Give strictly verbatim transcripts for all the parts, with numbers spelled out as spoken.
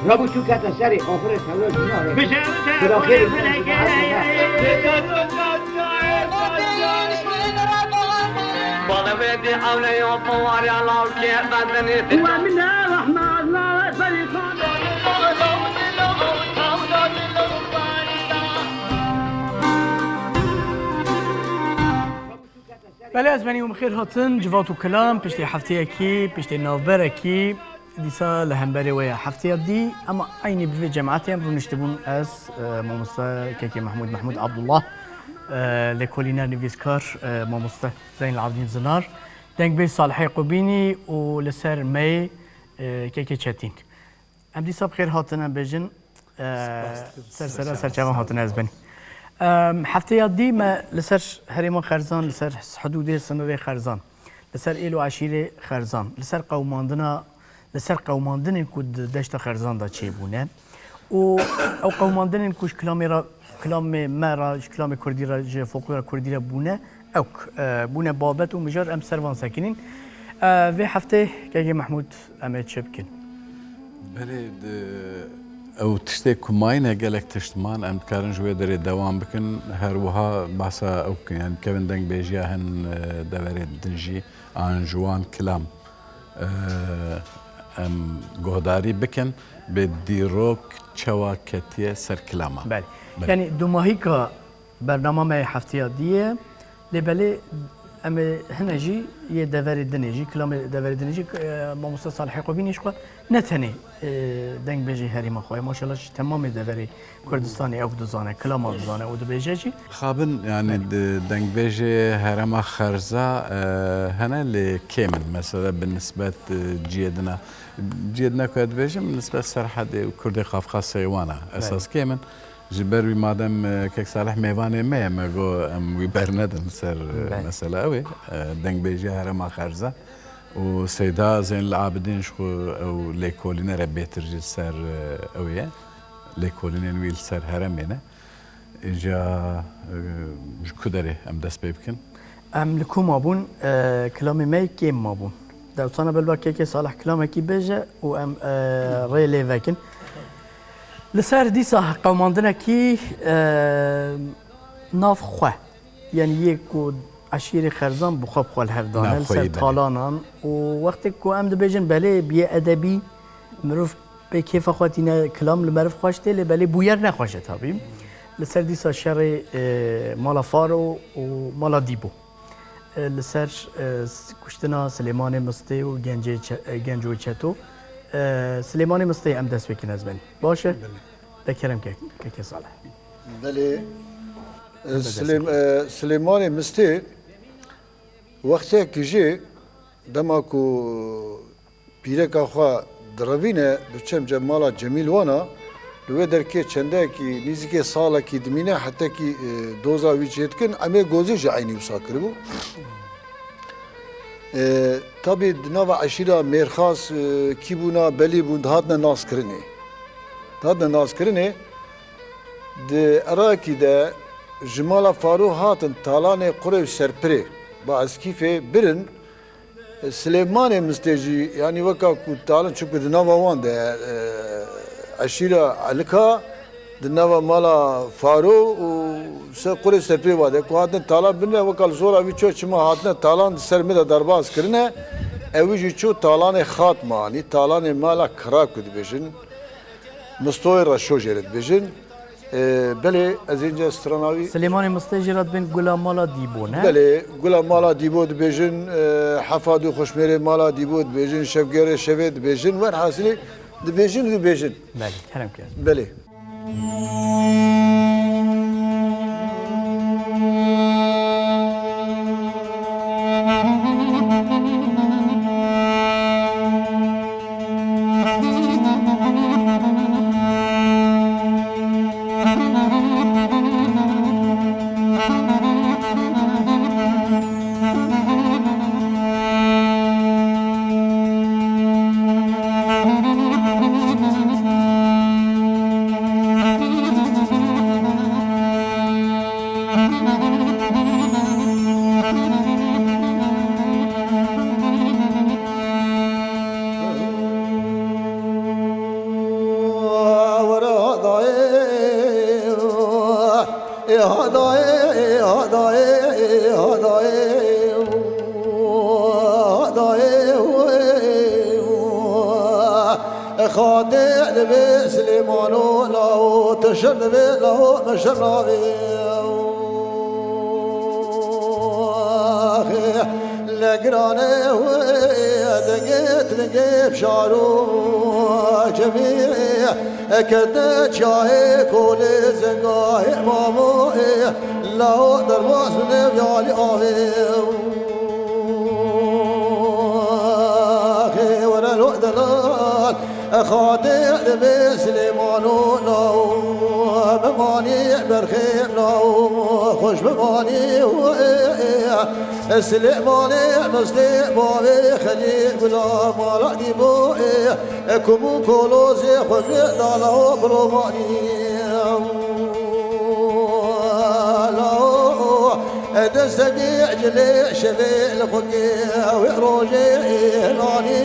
Rabû çû kete serê axirê tewlo jî nayê. Bişe, bişe, Xweda xêrê bû, bişe, bişe. Balevêdî ewleya bawarya lawkê bedinê. Wa min e Rehman, berî xan. Belê, ez benî û bi xêr hatin, civat û kilam, piştî hefteyekî, piştî navberekî, dîsa li hemberê we ye. Hefteya dî, ema eynî bi vê cemaetê em rûniştibûn, ez, e, mamoste Kekê Mehmûd, Mehmûd Abdullah, e, lêkolîner, nivîskar, e, mamoste Zeynel Abidîn Zinar, dengbêj Salihê Qubînî û li ser meyê, e, Kekê Çetîn. Em dîsa bi xêr hatin, em bêjin, e, Spas dikim. Ser sera, ser çavan hatin ez bin. Em, hefteya dî me li ser herêma Xerzan, li ser hidûdê, sinirê Xerzan, li ser êl û eşîrê Xerzan, li ser qewmandina, li ser qewmandinên ku di deşta Xerzan de çêbûne û ew qewmandinên ku ji kilamê re, kilamê me re, ji kilamê kurdî re, ji folklora kurdî re bûne, ew, e, bûne babet û mijar, em ser van sekinîn. E, vê heftê, Kekê Mehmûd, em ê çi bikin? Belê, di, ew tiştê ku mayîne gelek tişt man, em dikarin ji wê derê dewam bikin. Her wiha behsa ew bikin, yani kevin dengbêjiya hin, e, deverê din jî an ji wan kilam, e, em guhdarî bikin, bê dîrok çawa ketiye ser kilama. Belê. Belê. Yani dumahîka Bernama me yê hefteya dî ye. Lê belê em ê hine jî yê deverê dinê jî, kilamê deverê dinê jî, e, mamoste Salihê Qubînî ji xwe ne tenê, e, dengbêjê herêma xwe ye. Maşallah ji temamê deverê Kurdistanê ew dizane, kilama dizane û dibêje jî. Xabin, yani Belê. di-, dengbêjê herêma Xerza, e, hene lê kêm in. Mesela bi nisbet, e, ciyê dina, ciyê dina ku ez dibêjim, bi nisbet Serhedê û Kurdê Qafqasê wana Belê. esas kêm in. Ji ber wî madem, e, Kek Salih mêvanê me ye, me got em wî bernedin ser, e, Belê. mesela ew ê, e, dengbêjiya herêma Xerza û Seyda Zeynel Abidîn ji xwe ew lêkolîner e bêtir jî li ser, e, ew ye. Lêkolînên wî li ser herêmê ne. Îja, e, ji ku derê em dest pê bikin? Em li ku mabûn, e, kilamê me yê kêm mabûn. Dewsana belba Kekê Salih kilamekî bêje û em, e, rê lê vekin. Li ser dîsa qewmandinekî, e, nav xwe, yani yê ku eşîrê Xerzan bi xwe bi xwe li hev dane, Nav li xwe ser yê, belê. talanan û wextê ku em dibêjin belê biyê edebî, mirov pê kêfa xwe tîne, kilam li meriv xweş tê, lê belê bûyer ne xweş e tabî. Li ser dîsa şerê, e, mala Faro û mala Dîbo. E, li ser, e, s-, kuştina Silêmanê Mistê û gencê Çe-, e, Genco Çeto. E, Silêmanê Mistê em dest pê kin ez benî. Baş e? Belê. De kerem ke, Kekê Salih. Belê. E, Em de dest Silêm-, pê kin. e, Silêmanê Mistê wextekî jî dema ku pîreka xwe direvîne, diçe cem mala Cemîl wana, li wê derkê çendekî, nîzikê salekî dimîne, hetekî, e, doza wî çêdikin, em ê gozî jî eynî wisa kiribû. E, tabî di nava eşîra Mêrxas, e, kî bûna, belî bûn, dihatine naskirinê. Dihatine naskirinê, di Iraqî de ji mala Faro hatin talanê Qurê û Serpirê, ba Eskîfê birin, Silêmanê Mistê jî, yanî weka ku talin, çimku di nava wan de, e, eşîra Elika, di nava mala Faro û ser Qurê Serpê wa de ku hatine talan birine, weka li zora wî ço çima hatine talan di ser min de derbas kirine, ew jî ço talanê Xatma, yanî talanê mala Kira ku dibêjin. Mistoyê Reşo jê re dibêjin. E, belê, ez ê ince strana wî Silêmanê Mistê jê re dibên Gula Mala Dîbo, ne? Belê, Gula Mala Dîbo dibêjin, e, Hefa du Xweşmêrê Mala Dîbo dibêjin, Şevgêrê Şevê dibêjin, werhasilê dibêjin, dibêjin. Belê, kerem kir. Belê. Hadayê, hadayê, hadayê, hadayê, Xatê divê Silêmano lawo, tu şir divê lawo, min şir navê. Li girane wê dengê tivingê fişaro cemî. Ekete çiyayê kolê zengahê mamoyê, lao derbas bine viyalî avê. Xê were lo delal, Xatê divê Silêmano lao, bimanî berxê lao, xweş bimanî wê. Silêmanê mistê bavê Xelîl Gula mala dîbo. Kum û kolozê xwe vê dala û bi romanî. Lao, e, destegê cilê şevê li xwe ke wê rojê lanî.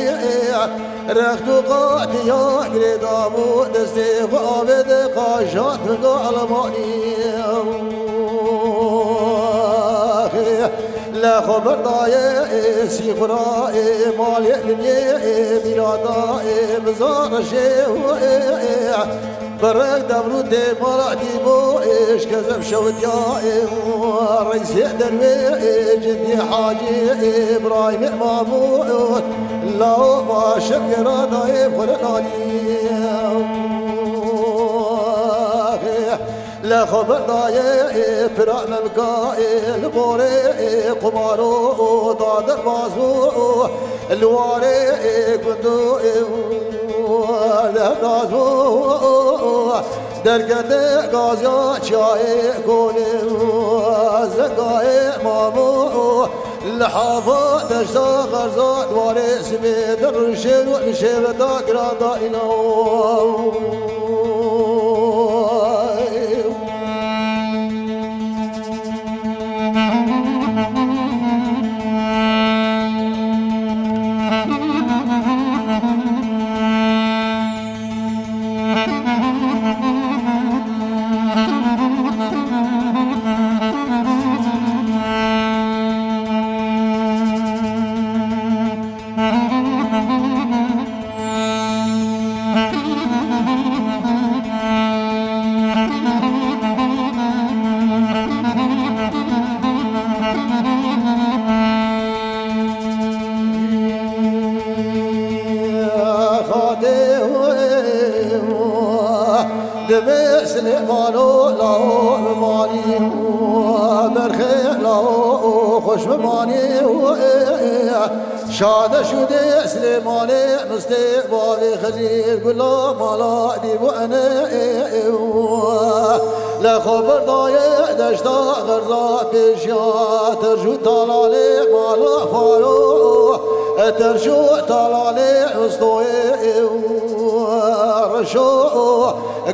Rext û qatiya girêdabû destê xwe avê de qaşat vinga Almanî. Lê xwe berdaye, ê, sîxura, ê, malê min yê, ê, mîrada, ê, bizar şê, ê, ê, berek devru tê mala dîbo, ê, şkezem şewtiya, ê, reysê derwê, ê, cindî hacî, ê, Îbrahîmê mamû, ê, lao ma şev gera dayê xwe nanî. Lê xwe berdaye, ê, pira memka, ê, li borê, ê, qumaro, û dadir bazû, û li warê, ê, gundu, ê, û, derdaz û, derkete gaziya çiyayê kolê, û, zengayê mamû, û, li hava deşta xerza, di warê simê de rûşê û li şêveta giranda îna. Xatê wê, divê Silêmano lawo bimanî, berxê lawo xweş bimanî. Şade şûdê Silêmanê mistê bavê Xelîl Gula mala dîbo ene. Lê xwe berdaye deşta xerza pêşiya terş û talalê mala faro. Terş û talalê ustoyê reşo.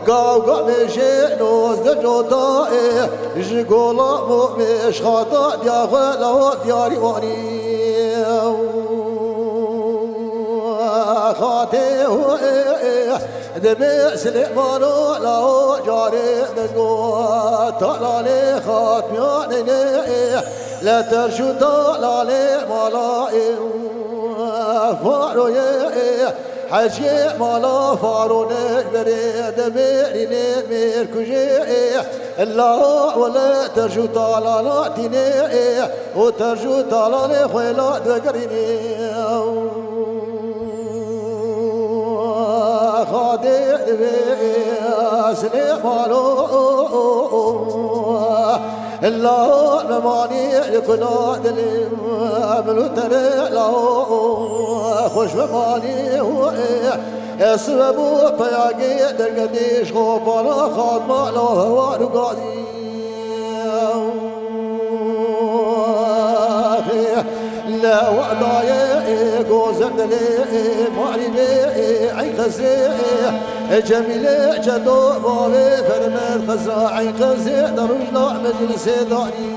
Gav gav mêşê nozdeh cota, ê, ji gola bo mêşxata diya xwe lawo diyarî wanî. Xatê wê, ê, dibê Silêmano lawo carê min got, talalê xatmiyanê ne, ê, lê terş û talalê mala, ê, faroyê, ê, Heciyê mala faro ne berê, demêrînê mêrkujê, lawo wele terş û talala tînê, û terş û talalê xwe la digerînê. Xatê divê Silêmano. Lawo memanî li kula dilê min û tere lawo xweş memanî. Ez ve bû peyagê dergedîş xwe bala xatma lawo hewar û gazî. Lê wedayê gozer dilê marî bê ey qezê. Cemîlê çedo bavê fermer xeza ey qezê de rujna meclisê danî.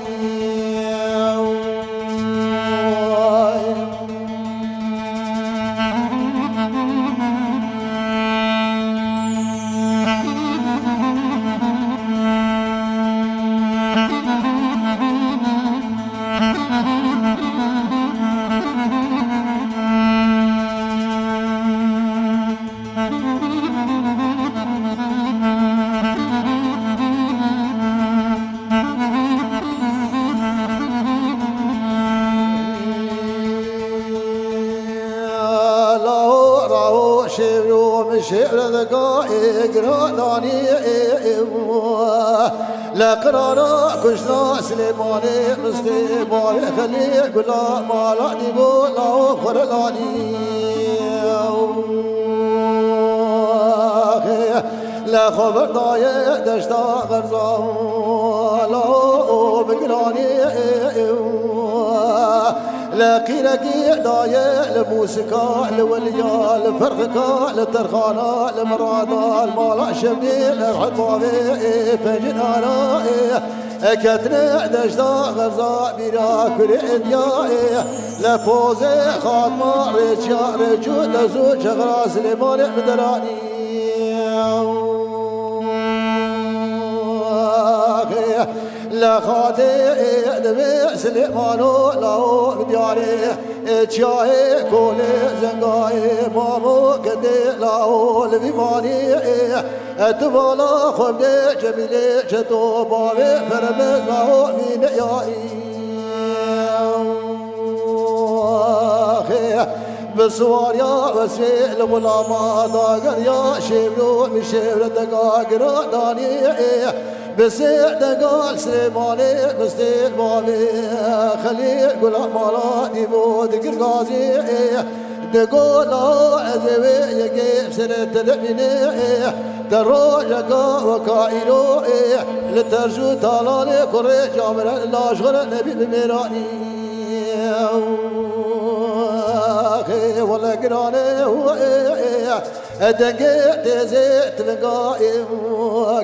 Min şêwre dika ê giradanî, lê qirara kuştina Silêmanê, mistê bavê Xelî gula mala dîbo lawo xwe re lanî. Lê xwe berdaye deşta Xerza, lawo bi giranî. Li qîrekî daye, li mûsika, li wiliya, li ferqika, li terxana, li mirada, li mala şevdî, li rehmet bavê, ê, pencî nara, ê, e, ketine deşta Xerza, bîra kurê Êdiya, ê, li pozê xatma, rêçiya, rêçû, dezû, çexra Silêmanê bi deranî. Lê xadê divê Silêmano lawo diyarê, çiyayê kolê zengayê mamo kedê lawo li vî manî. Tu bala xwe bidê Cemîlê çeto bavê ferbe lawo vî neyarî. Bi siwariya wesfê li Xulama dageriya şêwro, min şêwre dega giradanî. Bi sê dega li Silêmanê, bi sê bavê Xelîl Gula mala dîbo digir gazî. Digo lawo ez ê wê yekê bi serê te de bînê. Te rojeka weka îro ê, li terj û talanê kurê camire lajxire nebî bi mêranî. Wele girane û ê, ê, dengê têzê tivinga ê,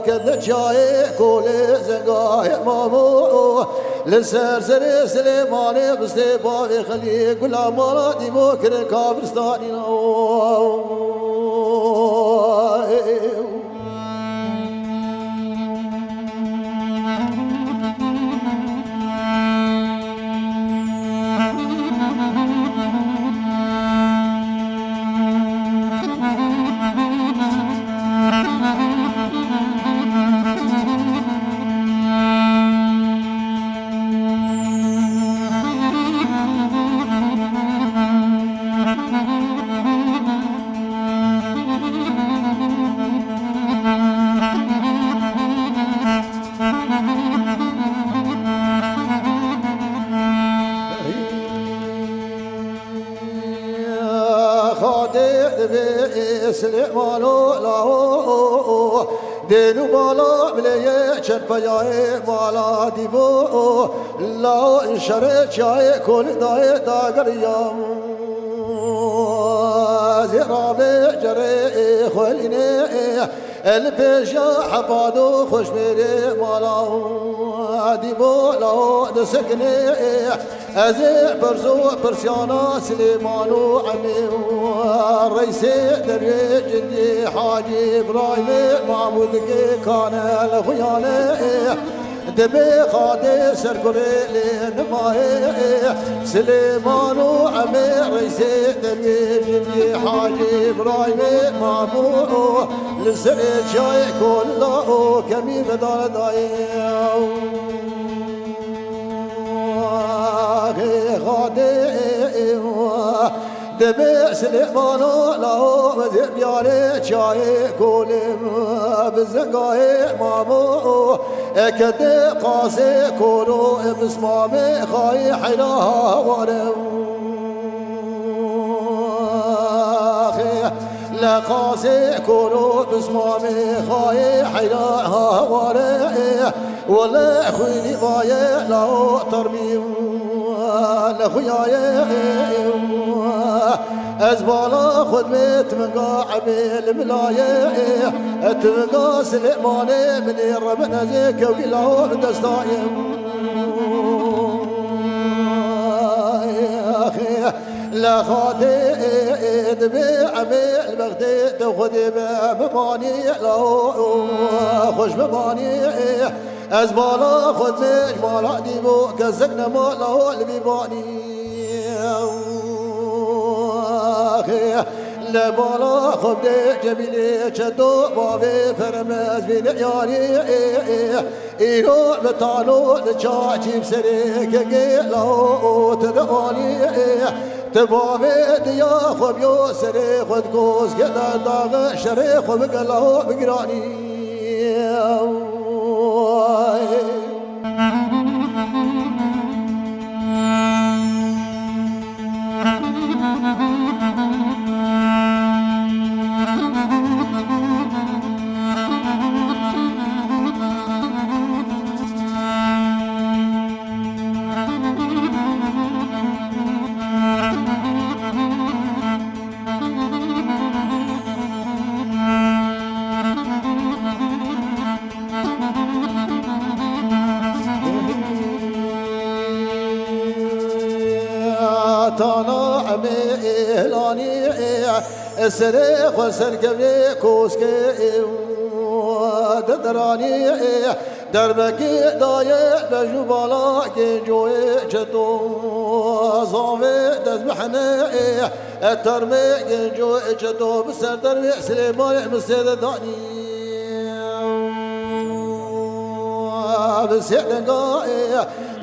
ke de çiyayê kolê zenga ê mamo. Li ser serê Silêmanê bistê bavê Xelî gula mala dîbo kirin kabristanî. Xadê divê Silêmano lawo, dên û bala milê ye çend peyayê mala dîbo, lawo şerê çiyayê kolî dayê dageriya. Zê rabê cerê xwelînê, li pêşiya hepado xweşmêrê mala dîbo lawo disekine. Ez ê pirso pirsiyana Silêman û Emê û Reysê derê cindî Hacî Îbrahîmê Mahmûdikê kane li xuyane. Dibê xadê serkurê lê nimayê. Silêman û Emê Reysê derê cindî Hacî Îbrahîmê Mahmûd li serê çiyayê Kolila û kemî vedar dayê. Axê xadê, dibê Silêmano lawo, dê biyarê çiyayê Kolê bi zengayê mamo. Eke dê qasê koro, bismamê xayê heyra haware. Axê, le qasê koro, bismamê xayê heyra haware. Wele xwînî vaye lawo terbî, le xuyaye. Ez bala xwe dibê tivinga Emê li milayê. Tivinga Silêmanê min ê rebin ez ê kewkî lawo bi destayê. Axê, le xadê, dibê Emê li bextê te xwedê me bimanî lawo, xweş bimanî. Ez bala xwe dibê ji mala dîbo, kesek nema lawo li vî banî. Axê, Bala xwe bide Cemîlê çeto bavê fermez bîne yarî. Îro bi tano li çaçî bi serê kekê lawo te de anî. Te bavê diya xwe biyo serê xwe di koskê de daxi şerê xwe bike lawo bi giranî. Tana em ê êlanî serê xwe serkevê koskê didiranî. Derbekî dayê bej û bala gêncoyê çeto zavê dest bihene. Termê gêncoyê çeto bi ser dervê Silêmanê misê de danî. Bi sê denga ê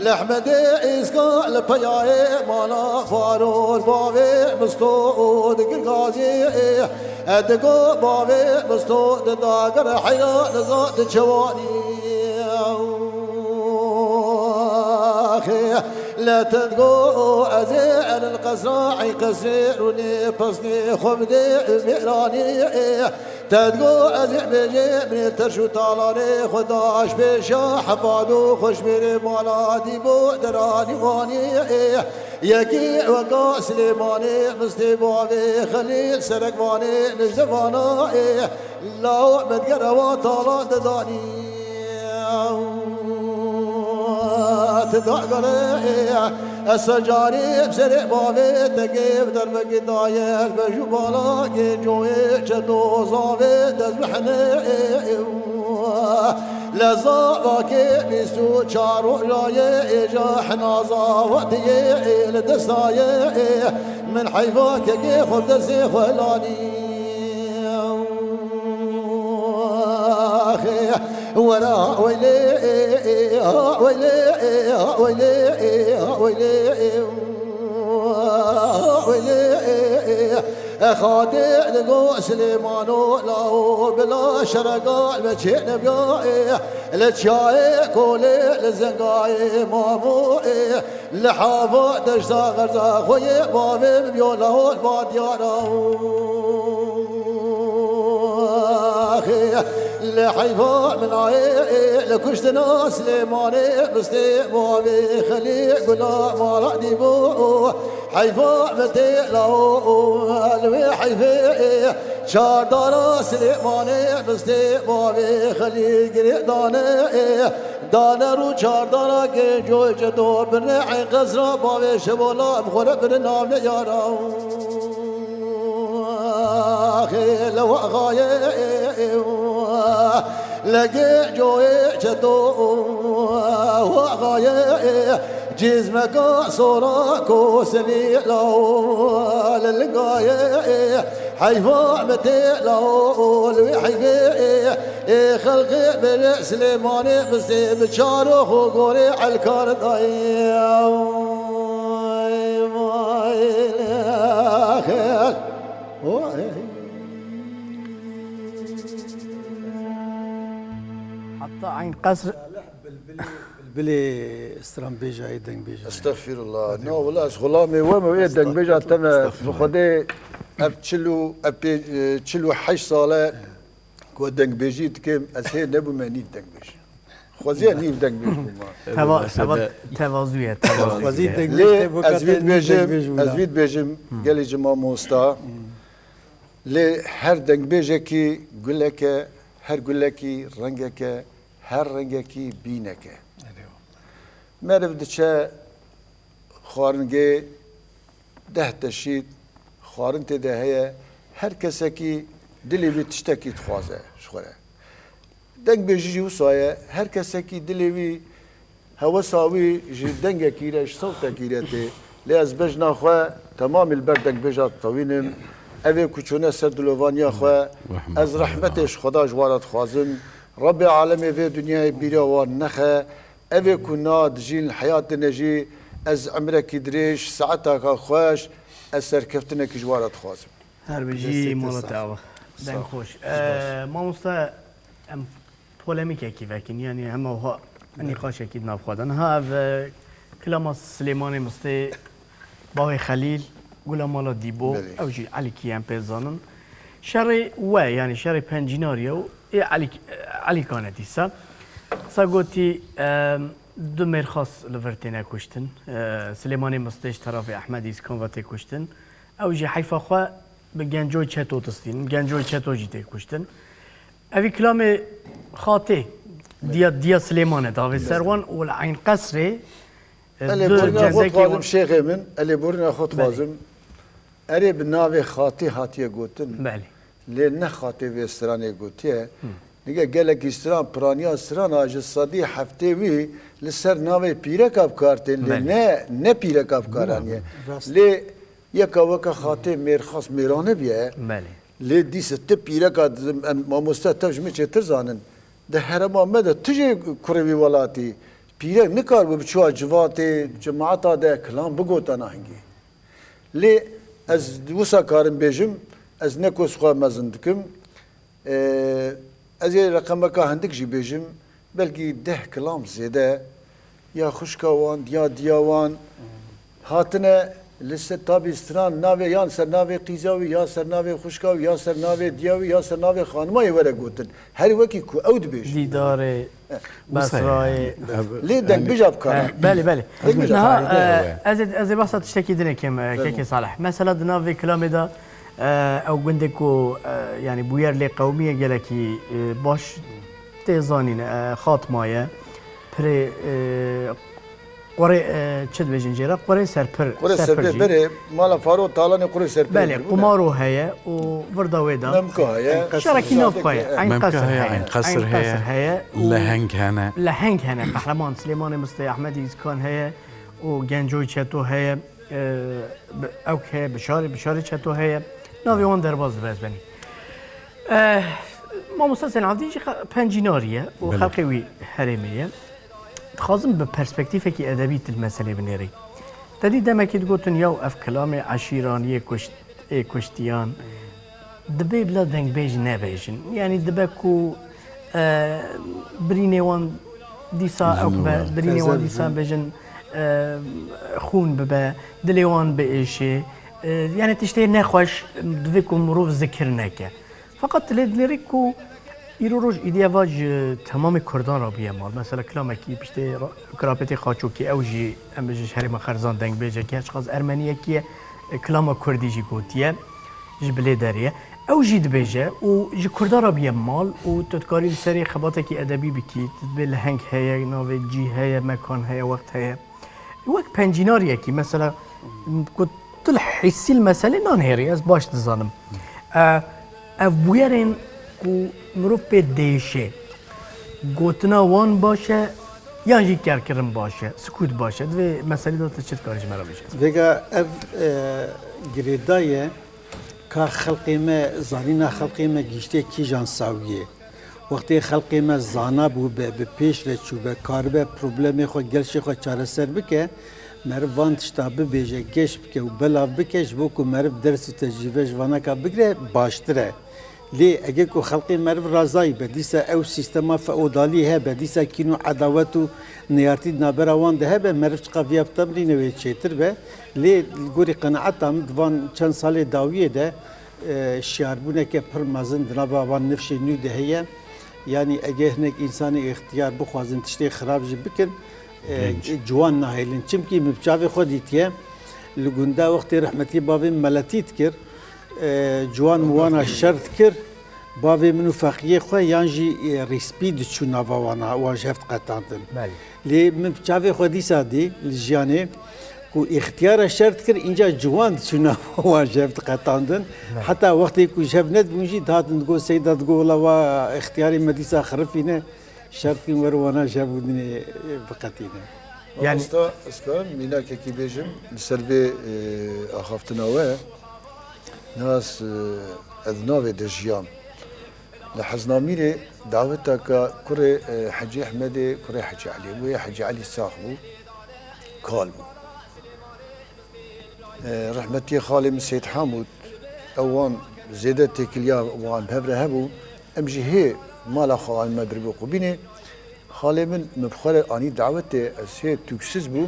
li Ehmedê Îska li peyayê mala Farol bavê Misto û digir gazî ê digo bavê Misto didagir heyra niza diçewanî. Axê le te digo ez ê el qesra ey qesrê rûnê pesnê xwe bidê mêranî. Te digo ez ê bêjê binê terş û talanê xwe daş pêşa hefad û xweşmêrê mala dîbo deranî wanî. Yekî weka Silêmanê mistê bavê Xelîl Serekvanê nijdevana ê. Law min digere wa talan didanî. Ti dagere ê. Ez ser carî bi serê bavê te gê bi dervekî dayê el bej û bala gê coyê çeto zavê dest bihene ê. Leza vakê bîst û çar rojayê êja hinaza vatiyê ê li destayê ê. Min heyva kekê xwe bi destê xwe lanî. Wera weylê, weylê, weylê, weylê, weylê. Xadê digo Silêmano lawo bila şerega li me çê nebiya. Li çiyayê kolê li zengayê mamo. Li hava deşta xerza xwe yê bavê min biyo lawo li va diyara. Axê li heyfa min ayê li kuştina Silêmanê bistê bavê Xelî gula mala dîbo. Heyfa min tê lawo li wê heyfê çardara Silêmanê bistê bavê Xelî girê dane. Dane rû çardana gêncoy cedo birine ey qesra bavê şevola em xwe re birin navne yara. Axê le waxayê le gêncoyê cedo waxayê cizmeka sora kosenî law li lingayê heyfa me tê law li wê heyvê. Ê xelqê bere Silêmanê bizê bi çaro xwe gorê elkar dayê. Vay, vay, lê xel. Vay. Hatta Eyn Qesr. Bilbilê, bilbilê stranbêja yê dengbêja. Estexfirullah. Na wila ez xulamê we me wê dengbêja te me. Estexfirullah. Bi Xwedê ev çil û, ev pê-, e, çil û heşt sal e. Ku dengbêjî dikim, ez hê nebûme nîv dengbêj. Xwezî ye nîv dengbêj bûma. Teva-, teva-, tevazû ye, tevazû ye. Xwezî dengbêj Lê te boka ez vî te nîv dibêjim, dengbêj ez wila. Vî dibêjim, gelê cima mosta. Lê her dengbêjekî gulek e, her gulekî rengek e, her rengekî bînek e. Erê. Meriv diçe xwaringê deh teşît, xwarin tê de heye, her kesekî dilê wî tiştekî dixwaze ji xwe re. Dengbêjî jî wisa ye, her kesekî dilê wî hewesa wî ji dengekî re, ji sewtekî re tê. Lê ez bejna xwe temamî li ber dengbêja ditewînim. Ev ê ku çûne ser dilovaniya xwe, ez rehmetê ji Xweda ji wan re dixwazim. Rebbê alemê vê dinyayê bîra wan nexe. Ev ê ku na dijîn li heyatê ne jî, ez emrekî dirêj, saetaka xweş, ez serkeftinekî ji wan re dixwazim. Her bijî, mala te ava. Deng xweş. Sağ ol. Ee, mamoste, em polemîkekî vekin, yanî hema wiha nîqaşekî di nav xwe de. Niha ev, e, kilama Silêmanê Mistê, bavê Xelîl, Gula Mala Dîbo, Belê. Ew jî Elîkî em pê zanin. Şerê we, yanî şerê Pencînarî ye û ê Elîk-, Elîkan e dîsa. Sa gotî, e, du mêrxas li vir têne kuştin. E, Silêmanê Mistê ji terafê Ehmedî Îskan ve tê kuştin. Ew jî heyfa xwe bi Gencoy Çeto distînin. Gencoy Çeto jî tê kuştin. Evî kilamê Xatê, diya, diya Silêman e, davê ser wan û li Eyn Qesrê, e, Elê du borîna xwe cendekê dixwazim wan. Şêxê min, elê borîna xwe Belê. Dixwazim. Erê bi navê Xatê hatiye gotin. Belê. Lê ne Xatê vê stranê gotiye. Hı. Nige gelekî stran, piraniya strana ji sedî heftê wî li ser navê pîreka bi kar tên. Lê Belê. Ne, ne pîreka bi kar Bû. Aniye. Rast. Lê yeka weke Xatê mêrxas mêrane biye. Belê. Lê dîse ti pîreka dizim, em mamoste tev ji min çêtir zanin. Di herêma me de tu jê kurê wî welatî pîrek nikaribû bi çûya civatê, cemaeta de kilam bigota nahingî. Lê ez wisa karim bêjim, ez ne ku ez xwe mezin dikim. Ee, ez ê reqemeka hindik jî bêjim, belkî deh kilam zêde ya xwişka wan, ya diya wan hatine li ser tabî stran navê, yan ser navê qîza wî, ya ser navê xwişka wî, ya ser navê diya wî, ya ser navê xanima wê were gotin. Her wekî ku ew dibêjin. Dîdarê, Wisa ye Besrayê. Yani. Lê dengbêja bikare. He, belê, belê. Dengbêja Niha, bikare. E, ez ê, ez ê behsa tiştekî din ê kim, e, Fermo. Kekê Salih. Mesela di nav vê kilamê de, e, ew gundê ku, e, yani bûyer lê qewimiye gelekî, e, baş tê zanîn, e, Xatma ye. Pirê, e, Qurê, e, çi dibêjin jê re? Qurê Serpir, Qurê Serpir Serpir jî. Berê, mala Faro talanê Qurê Serpir Belê, bû, ne? Qumaro heye û virda wê de. Memka heye. Şerekî nav xwe ye. Eyn Qesir heye, Eyn Qesir heye. Leheng hene. Leheng hene. Qehreman Silêmanê Mistê, Ehmedî Îzkan heye û Gencoy Çeto heye. E, bi-, ewk heye, Bişarê, Bişarê Çeto heye. Navê wan derbas dibe ez benî. E, Mamoste Selahaddin jî xe-, Pencînarî ye û Belê. Xelqê wî herêmê ye. Dixwazim bi perspektîfekî edebî tu li meselê binêrî. Te dî demekî digotin, yaw ev kilamê eşîran yê kuşt-, ê kuştiyan, dibê bila dengbêj nebêjin. Yanî dibe ku, e, birînê wan dîsa Ji ew nû be, re. Birînê wan Tezer dîsa bibin. Bêjin, e, xûn bibe, dilê wan biêşê. E, yanî tiştê nexweş divê ku mirov zikir neke. Feqet lê dinêrî ku îro roj îdiye va ji temamê Kurdan re bûye mal. Mesela kilamekî piştê ra-, Kirapetê Xaçokî, ew jî em bêjin ji herêma Xerzan dengbêjekî ye, çiqas ermeniyekî ye, e, kilama kurdî jî gotiye, ji bilê derê ye. Ew jî dibêje û ji Kurdan re bûye mal û tu dikarî li serê xebatekî edebî bikî, tu dibê leheng heye, navê cî heye, mekan heye, wext heye. Wek pencînariyekî, mesela, ku tu li hîsî li meselê nanihêrî, ez baş dizanim. E, ev bûyerên ku mirov pê diêşe, gotina wan baş e, yan jî kerkirin baş e, sikût baş e. Di vê meselê de tu çi dikarî ji me re bêjî? Vêga ev, e, girêdayî ye. Ka xelqê me, zanîna xelqê me gihîştiye kîjan sawiyê? Wextê xelqê me zana bûbe, bi pêş ve çûbe, karibe problemê xwe, gelşê xwe çareser bike, meriv van tişta bibêje, geş bike û belav bike, ji bo ku meriv ders û tecrîbe ji vaneka bigire, baştir e. Lê eger ku xelqê meriv razayî be, dîsa ew sîstema feodalî hebe, dîsa kîn û edawet û neyartî di navbera wan de hebe, meriv çiqa viya bitemrîne wê çêtir be. Lê li gorî qenaeta min di van çend salê dawiyê de, e, şiyarbûneke pir mezin di nava van nifşê nû de heye. Yanî eger hinek însanê îxtiyar bixwazin tiştê xirab jî bikin, e, Genç. Ciwan nahêlin. Çimkî min bi çavê xwe dîtiye, li gunda wextê rehmetî bavê min meletî dikir, e, ciwan min wana şer dikir, bavê min û feqiyê xwe yan jî, e, rîspî diçû nava wana, wan ji hev diqetandin. Belê. Lê min bi çavê xwe dîsa dî li jiyanê ku îxtiyara şer dikir, înca ciwan diçû nava wan ji hev diqetandin. Belê. Heta wextê ku ji hev nedibûn jî dihatin digot, Seyda digot, wela wa îxtiyarê me dîsa xirifîne, şer dikin were wana ji hev û dinê biqetîne. Yani Mamosta, ez karim mînakekî bêjim li ser vê, e, axaftina we? Nas, e, ez navê de jiyam. Li Heznamîrê daweteke kurê, e, Hecî Ehmedê, kurê Hecî Elî. Wê Hecî Elî sax bû, kal bû. E, rehmetiyê xalê min Seyîd Hamûd, ew wan zêde têkiliya wan bi hev re hebû. Em jî hê mala xwe me biribû qubînê. Xalê min, min bi xwe re anî dawetê, ez hê tûksiz bûm.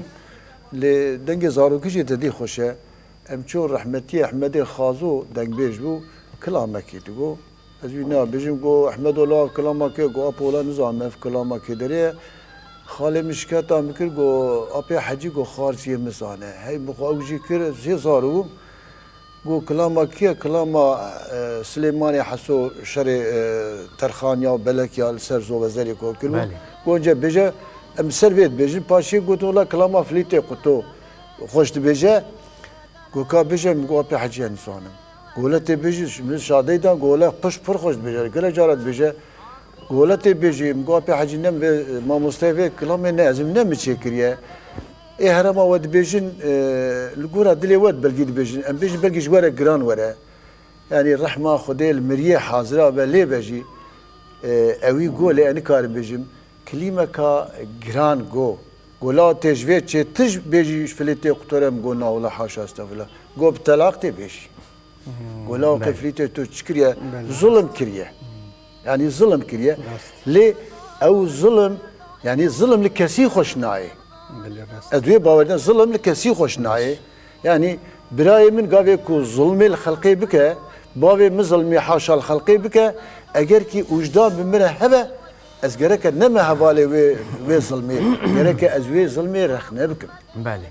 Lê dengê zarokî jî tedî xweş e. Em çûn rehmetiyê Ehmedê Xazo dengbêj bû, kilamekî digo. Ez wî nabêjim, go, "Ehmedo, la ev kilama kê?" Go, "Apo, wela nizanim ev kilama kê derê ye." Xalê min şiketa min kir, go, "Apê Hecî, go, xarziyê min zane." Hey, min xwe ew jî kir, ez hê zar bûm. Go, "Kilama kê ye?" "Kilama, e, Silêmanê Heso şerê, e, Terxan ya û Belek ya li ser Zovazerê ku kiribû." Belê. Go, "Înce bêje, em ser vê dibêjin." Paşê got, "Wela kilama Filîtê Quto xweş dibêje." Go, "Ka bêje?" Min go, "Apê Hecî, ez nizanim." Go, "Wela tê bêjî, min şadey dan." Go, "Wela pişt pir xweş dibêje, gelek cara dibêje." Go, "Wela tê bêjî?" Min go, "Apê Hecî, ne min vê, mamosteyê vê kilamê ne, ez ê min ne min çêkiriye. Ê herema we dibêjin, e, li gora dilê we belkî dibêjin. Em bêjin belkî ji we re giran were. Yanî rehma Xwedê li miriyê hazira be lê be jî, e, ewî go lê ez nikarim bêjim. Kilîmeka giran go. Go, "La tê ji vê çê tij bêjî, ji Filîtê Quto re?" Min go, "Na wela, haşa, estexfirullah." Go, "Bi telaq tê bêjî." Go, "La weke Filîtê tu çi kiriye?" Belê. Zulm kiriye. Yanî zulm kiriye. Rast. Lê ew zulm, yanî zulm li kesî xweş nayê. Belê, rast. Ez wê bawer dikim, zulm li kesî xweş nayê. Yanî birayê min gavê ku zulmê li xelqê bike, bavê min zulmê haşa li xelqê bike, eger kî wijdan bi min re hebe, ez gereke neme hevalê wê, wê zulmê. Gereke ez wê zulmê rexne bikim. Belê.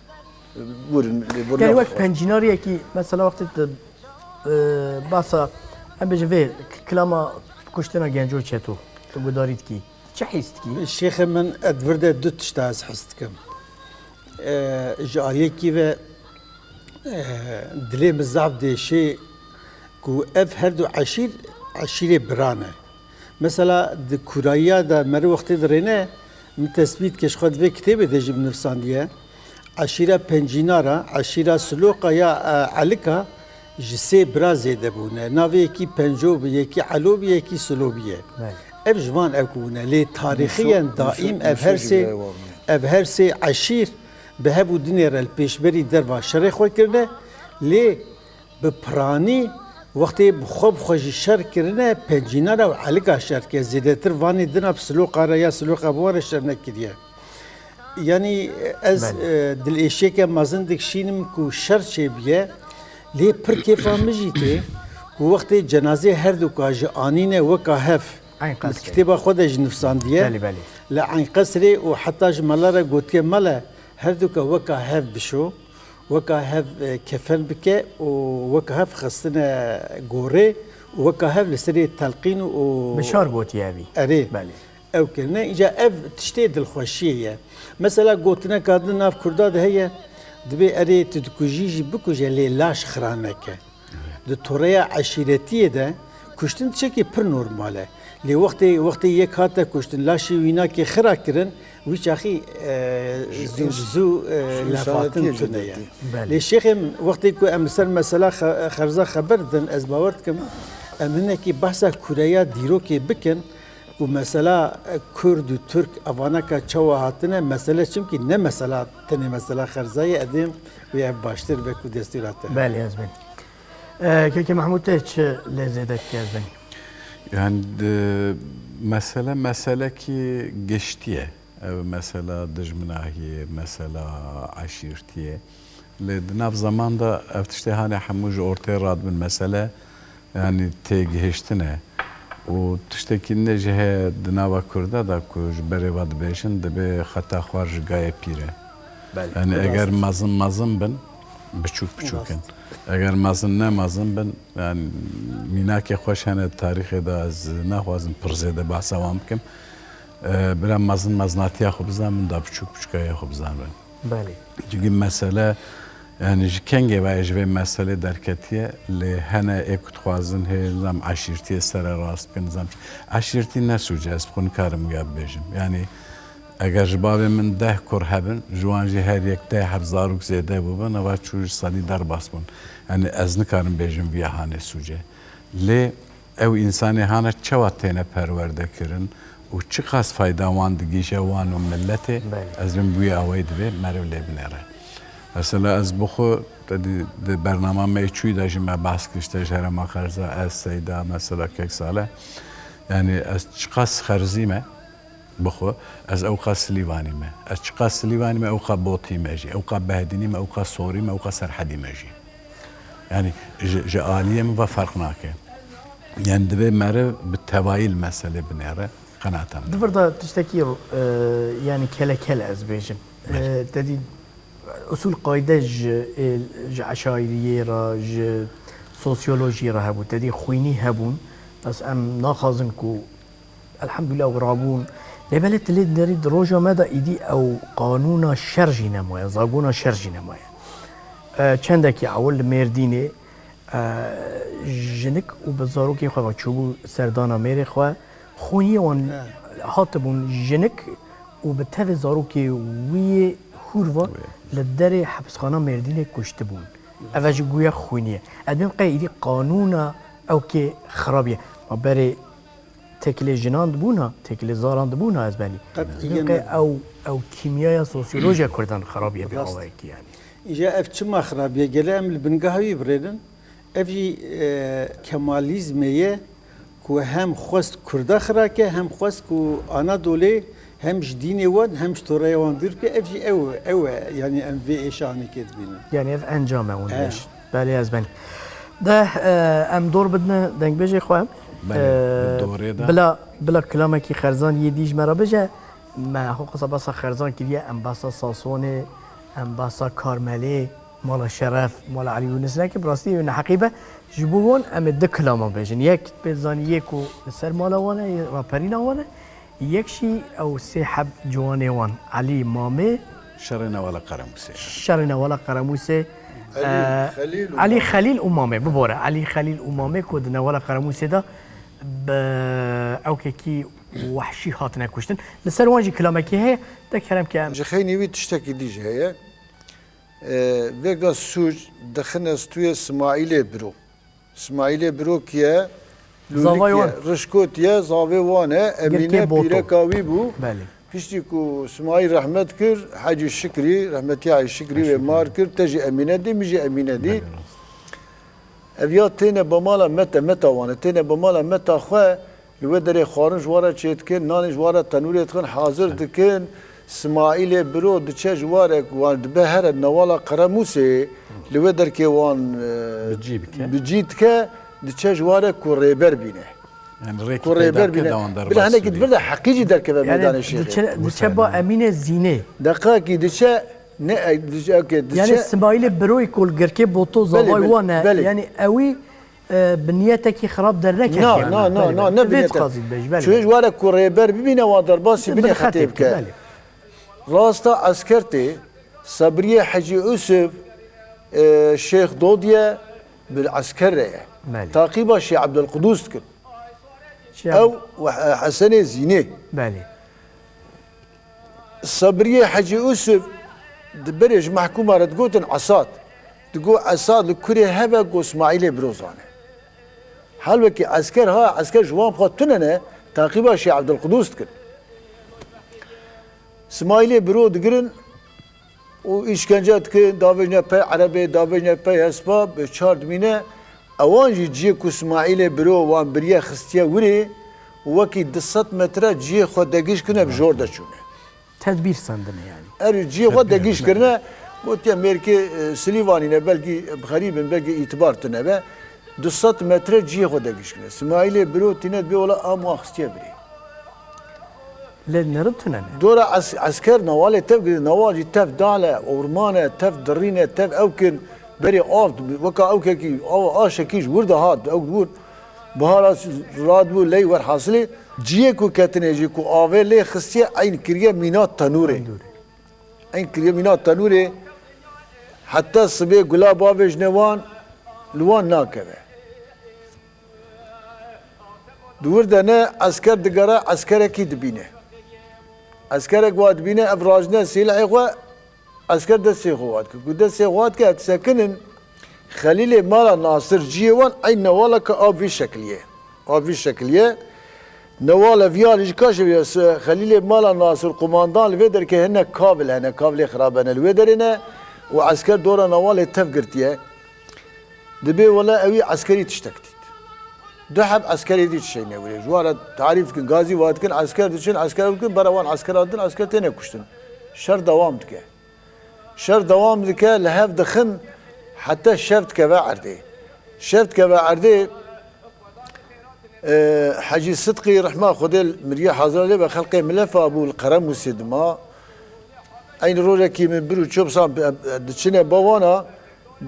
Bûrin, lê bûrin Yani wek pencînariyekî, mesela wextê tu, e, basa, em bêjin vê k-, kilama kuştina Genco Çeto, tu gudarî dikî. Çi hîs dikî? Şêxê min, ez vir de du tişta ez hîs dikim. E, ji aliyekî ve, e, dilê min zaf dêşê ku ev her du eşîr, eşîrê biran e. Mesela di kurayiya de meriv wextê dirêne, min tesbît ke ji xwe di vê kitêbê de jî binivisandiye. Eşîra Pencînara, eşîra Siloqa ya, e, Elika ji sê bira zêde bûne. Navê yekî Penco bi, yekî Elo bi, yekî Silo bi ye. Belê. Ev ji van ew ku bûne. Lê tarixiyen daîm ev her sê, ev her sê eşîr bi hev û dinê re li pêşberî derva şerê xwe kirine. Lê bi piranî wextê bi xwe bi xwe jî şer kirine, Pencînara û Elika şer kir. Zêdetir vanê dina bi Siloqa re ya Siloqa bi wan re şer nekiriye. Yanî ez, Belê. e, dilêşiyeke mezin dikşînim ku şer çêbiye, lê pir kêfa min jî tê ku wextê cenazê her duka ji anîne weka hev. Eyn Qesrê. Li kitêba xwe de jî nivsandiye. Belê, belê. Li Eyn Qesrê û heta ji mele re gotiye mele, her duka weka hev bişo, weka hev, e, kefen bike û weka hev xistine gorê û weka hev li serê telqîn û Bişar gotiye evî. Erê. Belê. Ew kirine. Îca ev tiştê dilxweşiyê ye. Mesela gotineka din nav Kurda de heye, dibê erê tu dikujî jî bikuje lê laş xira neke. Di toreya eşîretiyê de kuştin tiştekî pir normal e. Lê wextê, wextê yek hate kuştin, laşê wî nake xira kirin, wî çaxî, e, Ji zû, zû, ji zû, e, ji lefatin însaniyetiyê tune ye. Cedetî. Belê. Lê şêxê min, wextê ku em li ser mesela xe-, xerza xeber didin, ez bawer dikim, em hinekî behsa kureya dîrokê bikin, ku mesela, e, Kurd û Tirk evaneka çawa hatine, mesele çimkî ne mesela tenê mesela xerza ye, edêm wê ev baştir be ku destûra te. Belê, ez bin. E, Kekê Mehmûd, te çi lê zêde dike, ez bin? Yani, di, mesele, meselekî giştî ye. Ev mesela dijminahiyê, mesela eşîrtiyê. Lê di nav zeman de ev tiştê hanê hemû ji ortê radibin. Mesele, yani, têgihiştin e. Û tiştekî ne jî heye di nava Kurda de ku ji berê ve dibêjin, dibê xeta xwar ji gayê pîr e. Belê. Yani, eger mezin mezin bin, biçûk biçûk in. Rast. Eger mezin ne mezin bin, yani, mînakê xweş hene di tarîxê de, ez naxwazim pir zêde behsa wan bikim. E, bira mezin mezinatiya xwe bizanin, da biçûk biçûkaya xwe bizanin. Belê. Çünkü mesele, yani ji kengê ve ji vê meselê derketiye, lê hene ê ku dixwazin hê nizam eşîrtiyê sererast bikin, nizam çi. Eşîrtî ne sûc e, ez bi xwe nikarim wiya bibêjim. Yani Eger ji bavê min deh kur hebin, ji wan jî her yek deh heb zarok zêde bûbin, eva çû ji sedî derbas bûn. Yanî ez nikarim bêjim viya hanê sûcê. Lê ew însanê hane çawa têne perwerde kirin û çiqas fayda wan digihîje wan û miletê, Belê. ez bim bi wî awayî divê meriv lê binêre. Mesela ez bi xwe, te dî di bernama me yê çûyî de jî me behs kir, ji te ji herêma Qerza, ez, Seyda, mesela Kek Saleh. Yanî ez çiqas xerzî me, Bixwe, ez ewqa Silîvanî me. Ez çiqa Silîvanî me, ewqa Botî me jî. Ewqa Behdînî me, ewqa Sorî me, ewqa Serhedî me jî. Yanî ji, ji aliyê min ve ferq nake. Yanî divê meriv bi tevayî li meselê binêre. Qenatem. Di vir de tiştekî, e, yanî kelekel ez bêjim. Belê. E, te dî usul qayde ji, e, ji eşayiriyê re, ji sosyolojiyê re hebû. Te dî xwînî hebûn. Bes em naxwazin ku Elhamdulillah, ew rabûn. Lê belê tu lê dinerî di roja me de îdî ew qanûna şer jî nemaye, zagona şer jî nemaye. E, çendekî ewil li Mêrdînê, e, jinik û bi zarokê xwe ve çûbû serdana mêrê xwe. Xwîniyê wan He. hatibûn jinik û bi tevê zarokê wî yê hûr ve Wê. li derê hepisxana Mêrdînê kuştibûn. Ev e ji guya xwîniyê. Ez bêm qey îdî qanûna ew kê xirab ye. Ma berê Têkilê jinan dibûna, têkilê zaran dibûna ez belî. Qet Dibînim qey ew, ew kîmyaya sosyolojiya Kurdan xirabiye bi Rast. awayekî yanî. Îja ev çima xirabiye? Gele em li bingeha wî birênin. Ev jî, e, Kemalîzmê ye ku hem xwest Kurda xirake, hem xwest ku Anadolê hem ji dînê wan, hem ji toreya wan dûr bike. Ev jî ew, ew e. Yanî em vê êşa hanekê dibînin. Yanî ev encam e hûn He. dibêjin. Belê ez benî. De, e, em dor bidine dengbêjê xwe. Belê, E, bi dorê de. bila, bila kilamekî Xerzan yê dî ji me re bije. Me xwe qisa basa Xerzan kiriye, em basa Sasonê, em basa Karmelê, Mala Şeref, Mala Elî Yûnis neke, bi rastî ew neheqî be. Ji bo wan em ê du kilama bêjin. Yek pê zanî yê ku li ser mala wan e, yê raperîna wan e. Yek jî ew sê heb ciwanê wan, Elî, Mamê, Şerê Newala Qeremusê. Şerê Newala Qeremusê, Elî, e, Xelîl û Elî Mamê. Xelîl û Mamê, bibore. Elî Xelîl û Mamê ku di Newala Qeremusê de bi ewkekî wehşî hatine kuştin. Li ser wan jî kilamekî heye, de kerem ke em Ji xeynî wî tiştekî dî jî heye. E, vêga sûc dixine stûyê Simaîlê Biro. Simaîlê Biro kî ye? Zavay Lûlikê wan. Rişkotî ye, zavê wan e. Girkê Emîne Boto. Pîreka wî bû. Belê. Piştî ku Simaîl rehmet kir, Hecî Şikrî, rehmetiya Hecî Şikrî wê Şikrî. mar kir, te jî Emîne dî, min jî Emîne dî. Belê, rast. Ev ya têne bamala mete, meta wan e, têne bamala meta xwe, li wê derê xwarin ji wan re çêdikin, nanê ji wan re tenûrê dixin, hazir Belê. dikin. Simaîlê Biro diçe ji ware ku wan dibe here Newala Qeremûsê, li wê derkê wan, e, Bi cî bike. bi cî dike, diçe ji ware ku rêber bîne. Yani rêkî Ku peyda rêber bike bîne. da wan Bila derbas hinekî bike. di vir de heqî jî derkeve Yanî meydanê şêxê. diçe, diçe ba Emîne Zînê. Deqakî diçe, ne, e, diçe, ok, Yanî diçe. Simaîlê Biroyî ku li Girkê Boto Belê, zavay belê, wan e. belê. Yanî ewî e, bi niyetekî xirab derneketiye. Na, na, na, na, ne bi Vê niyete. dixwazî dibêjî, belê. Çûyê ji ware ku rêber bibîne, wan derbasî binê Bi xetê xetê bike. bike, belê. Rasta esker tê, Sebriyê Hecî Usuf, e, Şêx Dodiye bi esker re ye. Belê. Taqîba Şêx Ebdulqudûs dikin. Şêx Ew û He-, Hesenê Zînê. Belê. Sebriyê Hecî Usuf di berê ji mehkûma re digotin Esad. Digot Esad li kurê heve ku Smaîlê Biro zane. Halwekî esker ha, esker ji wan xwe tune ne, taqîba Şêx Ebdulqudûs dikin. Smaîlê Biro digirin û îşkence dikin, davêjne pey erebê, davêjne pey hespa, bi çar dimîne. Ewan jî ciyê ku Smaîlê Biro wan biriye xistiye wirê û wekî du sed metre ciyê xwe degîş kirine bi jor de çûne. Tedbîr sendine yanî. Erê ciyê xwe Tedbîr, degîş belê. kirine, gotiye mêrkê, e, Silîvanî ne, belkî xerîb in, belkî îtibar tune be. Du sed metre ciyê xwe degîş kirine. Smaîlê Biro tîne dibê wela am wan xistiye birê. Lê nirintine ne. Dora es-, esker newalê tev girê, newal jî tev dal e, orman e, tev dirîn e, tev ewk in, berê av, weka ewkekî, av, aşekî ji wir de hat, ewk wir, bihara radibû, ley werhasilê, ciyê ku ketine jî ku avê lê xistiye, eyn kiriye mîna tenûrê. Tenûrê. Eyn kiriye mîna tenûrê, heta sibê gula bavêjne wan, li wan nakeve. Di wir de ne esker digere, eskerekî dibîne. Eskerek wa dibîne ev rajine sîlehê xwe, esker destê xwe wa dike. Ku destê xwe wa dike, ev disekinin, Xelîlê mala Nasir ciyê wan eyn newaleke a vî şekilî ye. A vî şekilî ye. Newale viyalî ji kaşê vê se-, Xelîlê mala Nasir qumandan li vê derkê hene kavil hene, kavilê xirab hene li wê derê ne û esker dora newalê tev girtiye. Dibê wele ewî eskerî tiştek dît. Du heb eskerê dî tişeyne wîrê. Ji wan re tarîf dikin, gazî wa dikin, esker diçin, esker dikin, bera wan eskera din, esker têne kuştin. Şer dewam dike. Şer dewam dike, li hev dixin, heta şev dikeve erdê. Şev dikeve erdê, e, Hecî Sidqî rehma Xwedê li miriyê hazira lê be xelqê Milefa bû, li Qeremûsê dima. Eynî rojekî min bir û çop san diçine ba wana,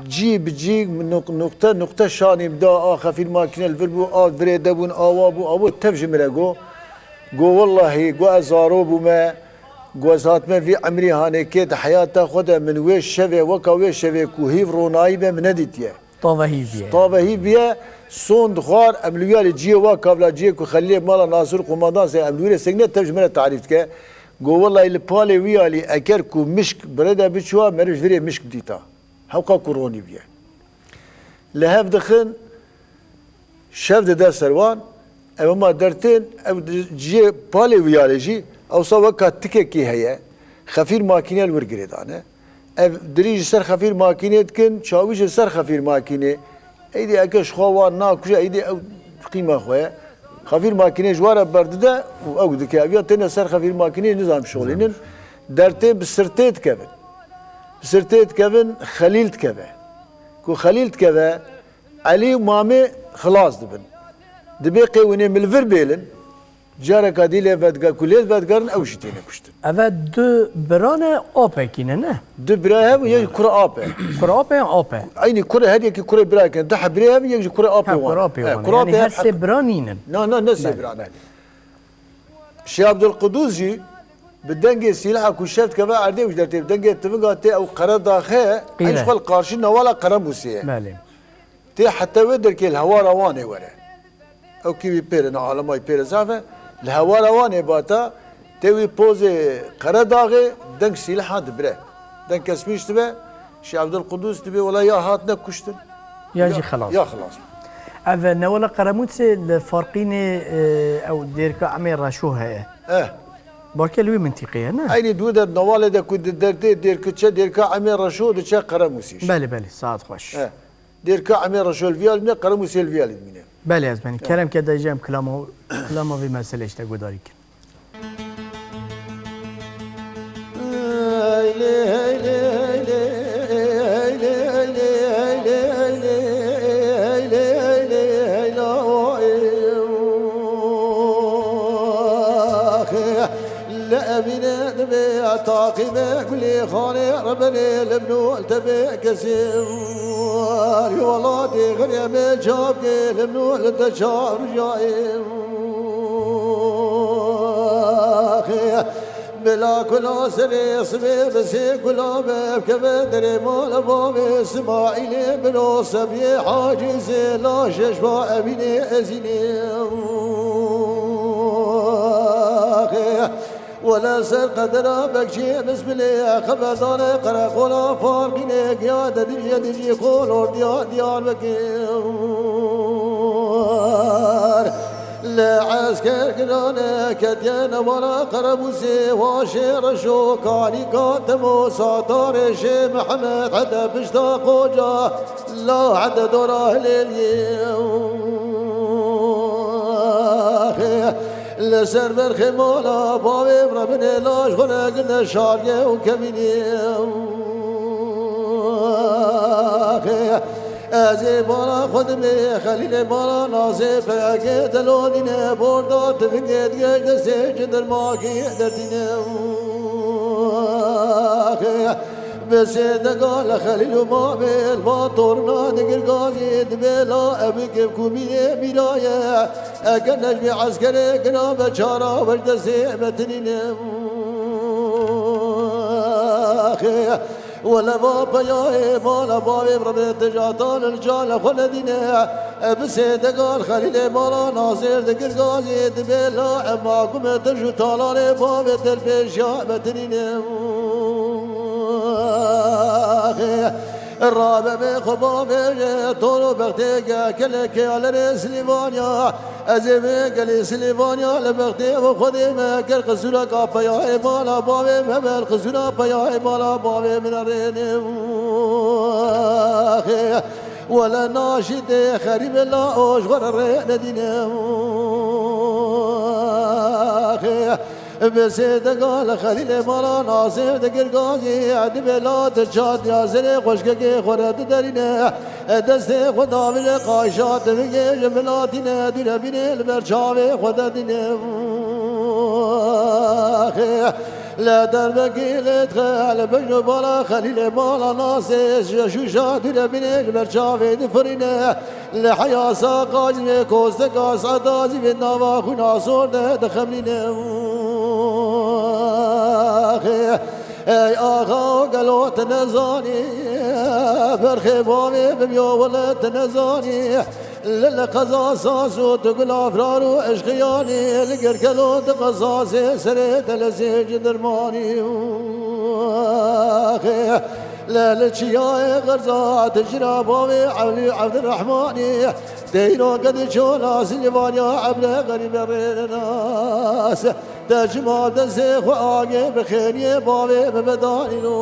cî bi cî, nuq-, nuqte nuqte şanî bida, a xefîr makîne li vir bû, a virê de bûn, awa bû, a bû tev ji min re got. Got, wellahî, got, ez zaro bûme, got, ez hatime vî emrî hanê kê di heyata xwe de min wê şevê, weka wê şevê ku hîv ronayî be, min nedîtiye. Tavehî biye. Tavehî biye, son dixwar, em li wî alî ciyê wa kavla ciyê ku Xelîlê mala Nasir Qumandan se em li wî rê sekine tev ji min re tarîf dike. Got, wellahî li palê wî alî eker ku mişk bi rê de biçûwa, meriv ji virê mişk bidîta. Hewqa ku ronî biye. Li hev dixin, şev dide ser wan, ev hema dertên, ev di ciyê palê wî alê jî, ewsa weka tikekî heye, xefîr makîne li wir girêdane. Ev dirîj li ser xefîr makînê dikin, çawîş li ser xefîr makînê. Eydî eke ji xwe wan nakuje, eydî ew qîma xwe ye. Xefîr makînê ji wan re berdide û ew dike. Ev ya têne ser xefîr makînê nizam şolînin. Dertê bi sirtê dikevin. Bi sirtê dikevin, Xelîl dikeve. Ku Xelîl dikeve, Elî û Mamê xilas dibin. Dibê qê winê milvir bêlin, careka dî lê vedger, ku lê vedigerin ew jî têne kuştin. Eve du birane apekî ne, ne? Du bira hev û yek kura ape. Kura ape yan ape? Eynî kure her yekî kure birayek ne. Du heb birê hev, yek jî kure apê Ha, wan. Kura apê He, wan. Kura Yani apê her hev sê bira nînin. Na, na, ne sê Belê. Bira ne. Şêx Abdulqudûs jî bi dengê sîlaha ku şev dikeve erdê û ji dertê bi dengê tivinga tê ew qere daxe, Qîre. Eyn ji xwe li qarşî newala Qeremûsê ye. Belê. Tê heta wê derkê li hewara wan ê were. Ew kî wî pêr e, ne alema wî pêr e zaf e. Li hewara wan ê bata, tê wî pozê qere daxê, deng sîlaha dibire. Deng kesmîş dibe, Şêx Abdulqudûs dibê wela ya hatine kuştin. Ya Ya, jî xelas. Ya xelas. Ev newala Qeremûsê li Farqînê, e, ew dêrka Emê Reşo heye. Eh. Balkê li wî mintîqê ye, ne? Eynî dû de newalê de ku di derdê dêrkiçe dêrka Emê Reşo diçe Qeremûsî. Belê, belê, saet xweş. Eh. Dêrka Emê Reşo li viya dimîne, Qeremûsê li viya dimîne. Belê, ez benî. Ya. Kerem ke dayê em kilama, kilama vê meselê ji te guhdarî kin. Li evîne dibê taqîme gulê xanê rebelê li min û li te bê kesê. Welatê xirê me çavkê li min û li te çav rujayê. Bila kula serê sibê bi sê kula me bikeve derê mala bavê Simaîlê, bilo sebiyê hacî zê la şeş va evînê ezînê. Wele ser qedera bekçî misbilê xeberdane qereqola Farqînê giya de diviye divî qolor diya diyar bekir. Li esker girane ketiye newala Qerebûsê, Waşê Reşo, Kalîka Temo, Satarê Şê Mihemed, hede pişta qoca la hede dora Hilêliyê. Li ser berxê mala bavê bi re binê, laj xwe re gine şariye û kevînê. Ez ê mala xwe dimê, Xelîlê mala Nasê peyekê delonîne, borda tivingê digê destê ji dirmakî dertîne. Bi sê dega li Xelîl û Mamê, li va torna digir gazî, dibê la ew kevkûmînê mîra ye. Eger nejmê eskerê gina be çara, wej destê me tinîne. Wele va peyayê mala bavê bi re bê tijatan li cale xwe nedîne. Bi sêdega li Xelîlê mala Nasir digir gazî dibê la ema ku me te ji talanê bavê te li pêşiya me tinîne. Rabe bê xwe bavêje toro bextê ge kelekê alerê Silîvanya. Ez ê vê gelê Silîvanya li bextê û Xwedê me ker qisûreka peyayê mala bavê me bel qisûra peyayê mala bavê min rêne. Wele naşî tê xerîbê la o ji xwe re rê nedîne. Bi sêdega li Xelîlê mala Nasir digir gazî, dibê la di çatiya serê xweşkekê xwe re diderîne. Destê xwe davêje qaşa tivingê ji milatîne dûre bînê li ber çavê xwe de dîne. Li derbekî lê dixe li bin û bala Xelîlê mala Nasê ji şûşa dûre bînê ji ber çavê difirîne. Li heya saqa zî vê kosteka sehda zî vê nava xwîna sor de dixemlîne. Ey axa gelo tu nezanî, berxê bavê bimiyo wele tu nezanî. Li li qeza saz û tu gula firar û eşqiyanî, li gerkelo di qezazê serê te li zêc dirmanî. Lê li çiyayê Xerzat jira bavê Ewlî Evdirehmanî. Teyro gedi çola Silvanya ebre xerîbe rêne nas. Te çima destê xwe agê bi xêniyê bavê bibe danîno.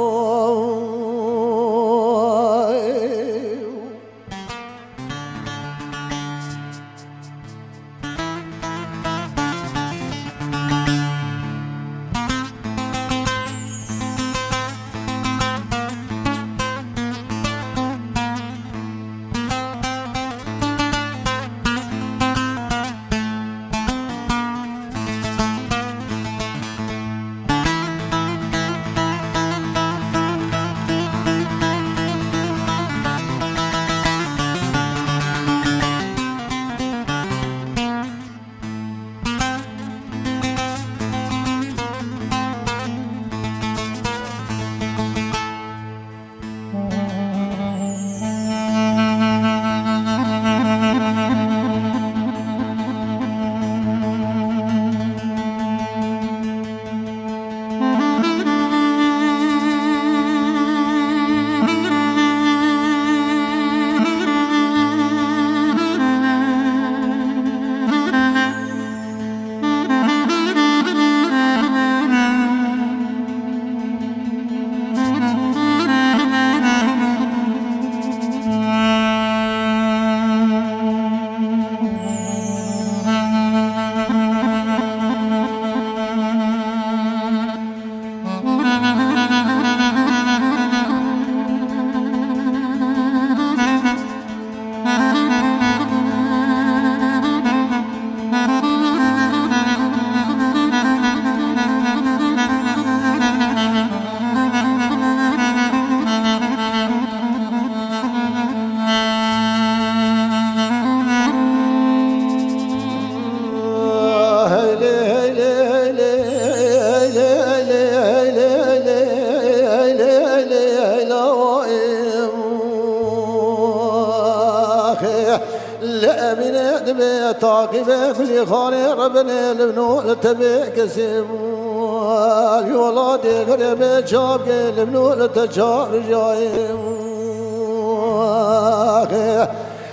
Li Emîne dibê taqîbê Gulî Xanê re binê li nû li tebê kesê bû. Li welatê xirê bê çavkê li nû li te çavrijayê.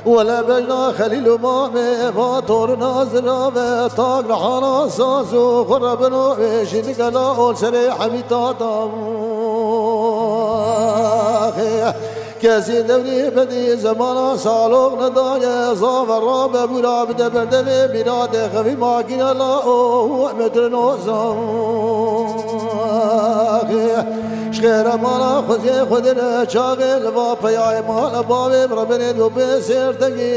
Wele bejna Xelîl û mamê va torina zirave tak li hana saz û xwe re bino vêjî digela ol serê hemî tata. Kesî dewrî bedî zemana saloq nedaye, zave rabe bûra bide berdevê mîradê xevî makîne la o metrinoza. Ji xêre mala xwezê xwedine çaxê li va peyayê mala bavê min re binê do bê sêrtengî.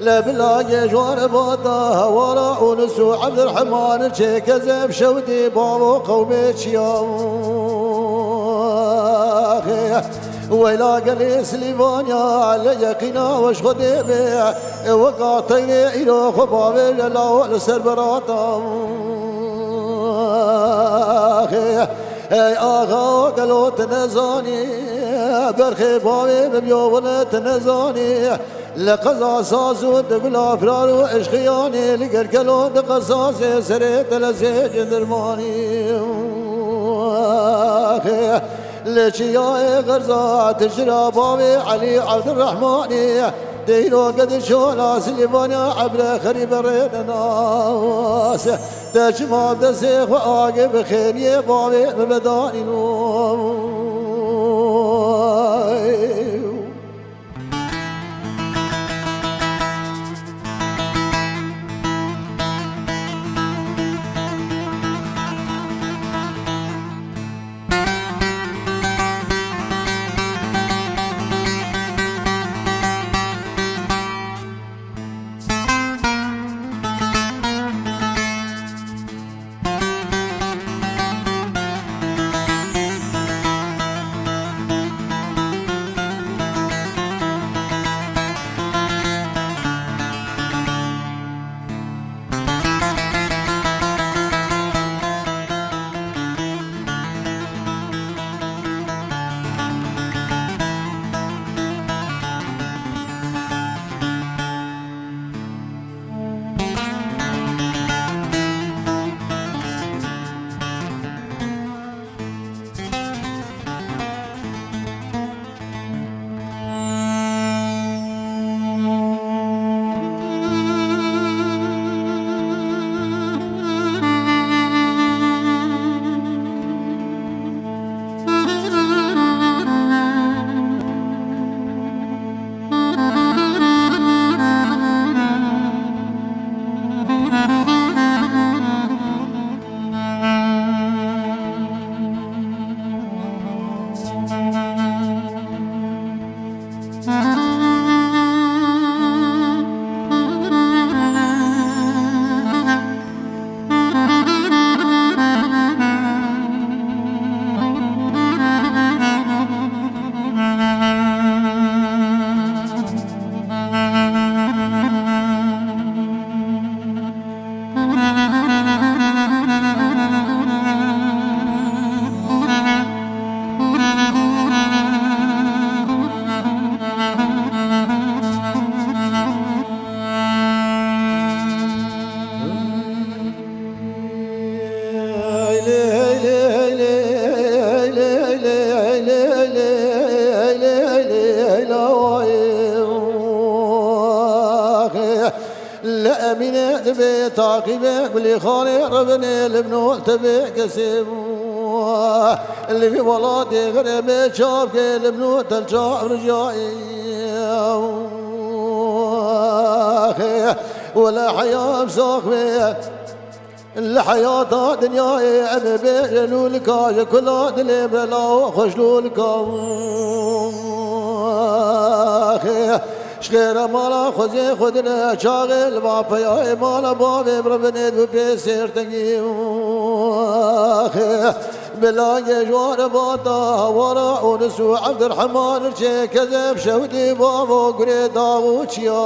Li bila gêjwar vata hewara Unus û Evdirheman çêke zef şewtî bavo qewmê çiya. Weyla gelê Silîvanya li yeqîna weş Xwedê bê. Weka teyrê îro xwe bavê li law li ser berata. Ey axa gelo tu nezanî, berxê bavê min yo wele tu nezanî. Li qeza saz û di gula firar û eşqiyanê li gel kelo di qesasê serê telezê cindirmanî. Li çiyayê Xerza tijira bavê Elî Evdirrehmanî. Deyro gedi çola Silîvanya ebre xerîbe rê nenas. Te çima destê xwe agir bi xêniyê bavê min vedanîno. Li Emînê divê taqîbê Gulî Xanê ribinê li bin û tevê kesê bû. Li vî welatê xirê bê çavkê li bin û tev çav rijayê. Wele heya sax bê. Li heyata dinyayê em ê bêjin û li ka ji kula dilê bela û xweşlûlka. Ji xêra mala xwezê xwe dine çaxê li va peyayê mala bavê bi ribinê dû pê sêrtengî. Bila gê ji wan re vata hawara Onis û Evdirheman çê kezeb şewtî bavo gurê dax û çiya.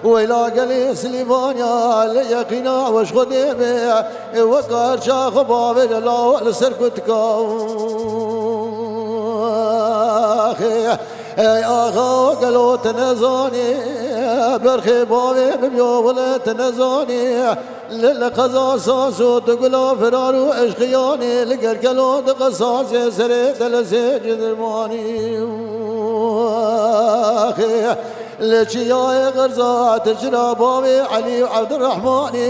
Weyla gelê Silîvanya li yeqîna weş Xwedê be, weka her çax bavê li law li ser kutika. Ey axa gelo te nezanî, berxê bavê min yo wele te nezanî. Li, li qeza saz û tu gula firar û eşqiyanî, li gel gelo di qesasê serê te li sê cindirmanî. Li çiyayê Xerza, tu çira bavê Elî û Evdirrehmanî,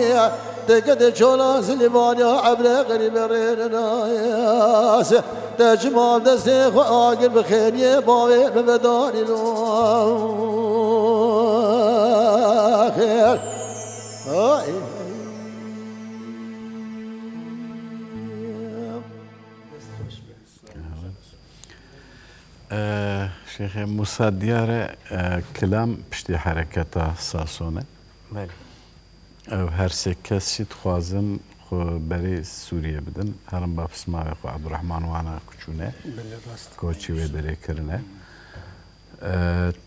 teke di çola Silîvanya ebre xerîbe rê nas. Te çima destê xwe agir bi xêriyê bavê min vedanîno. Xêr. Ay. Ee, Şêxê Musa diyar e, e, kilam piştî hereketa Sason e. Belê. Ev her sê kes jî dixwazin xwe berê Sûriyê bidin. Herin bapîsmavê xwe Ebdurehman wana ku çûne. Belê, rast. Koçî wê derê kirine. E,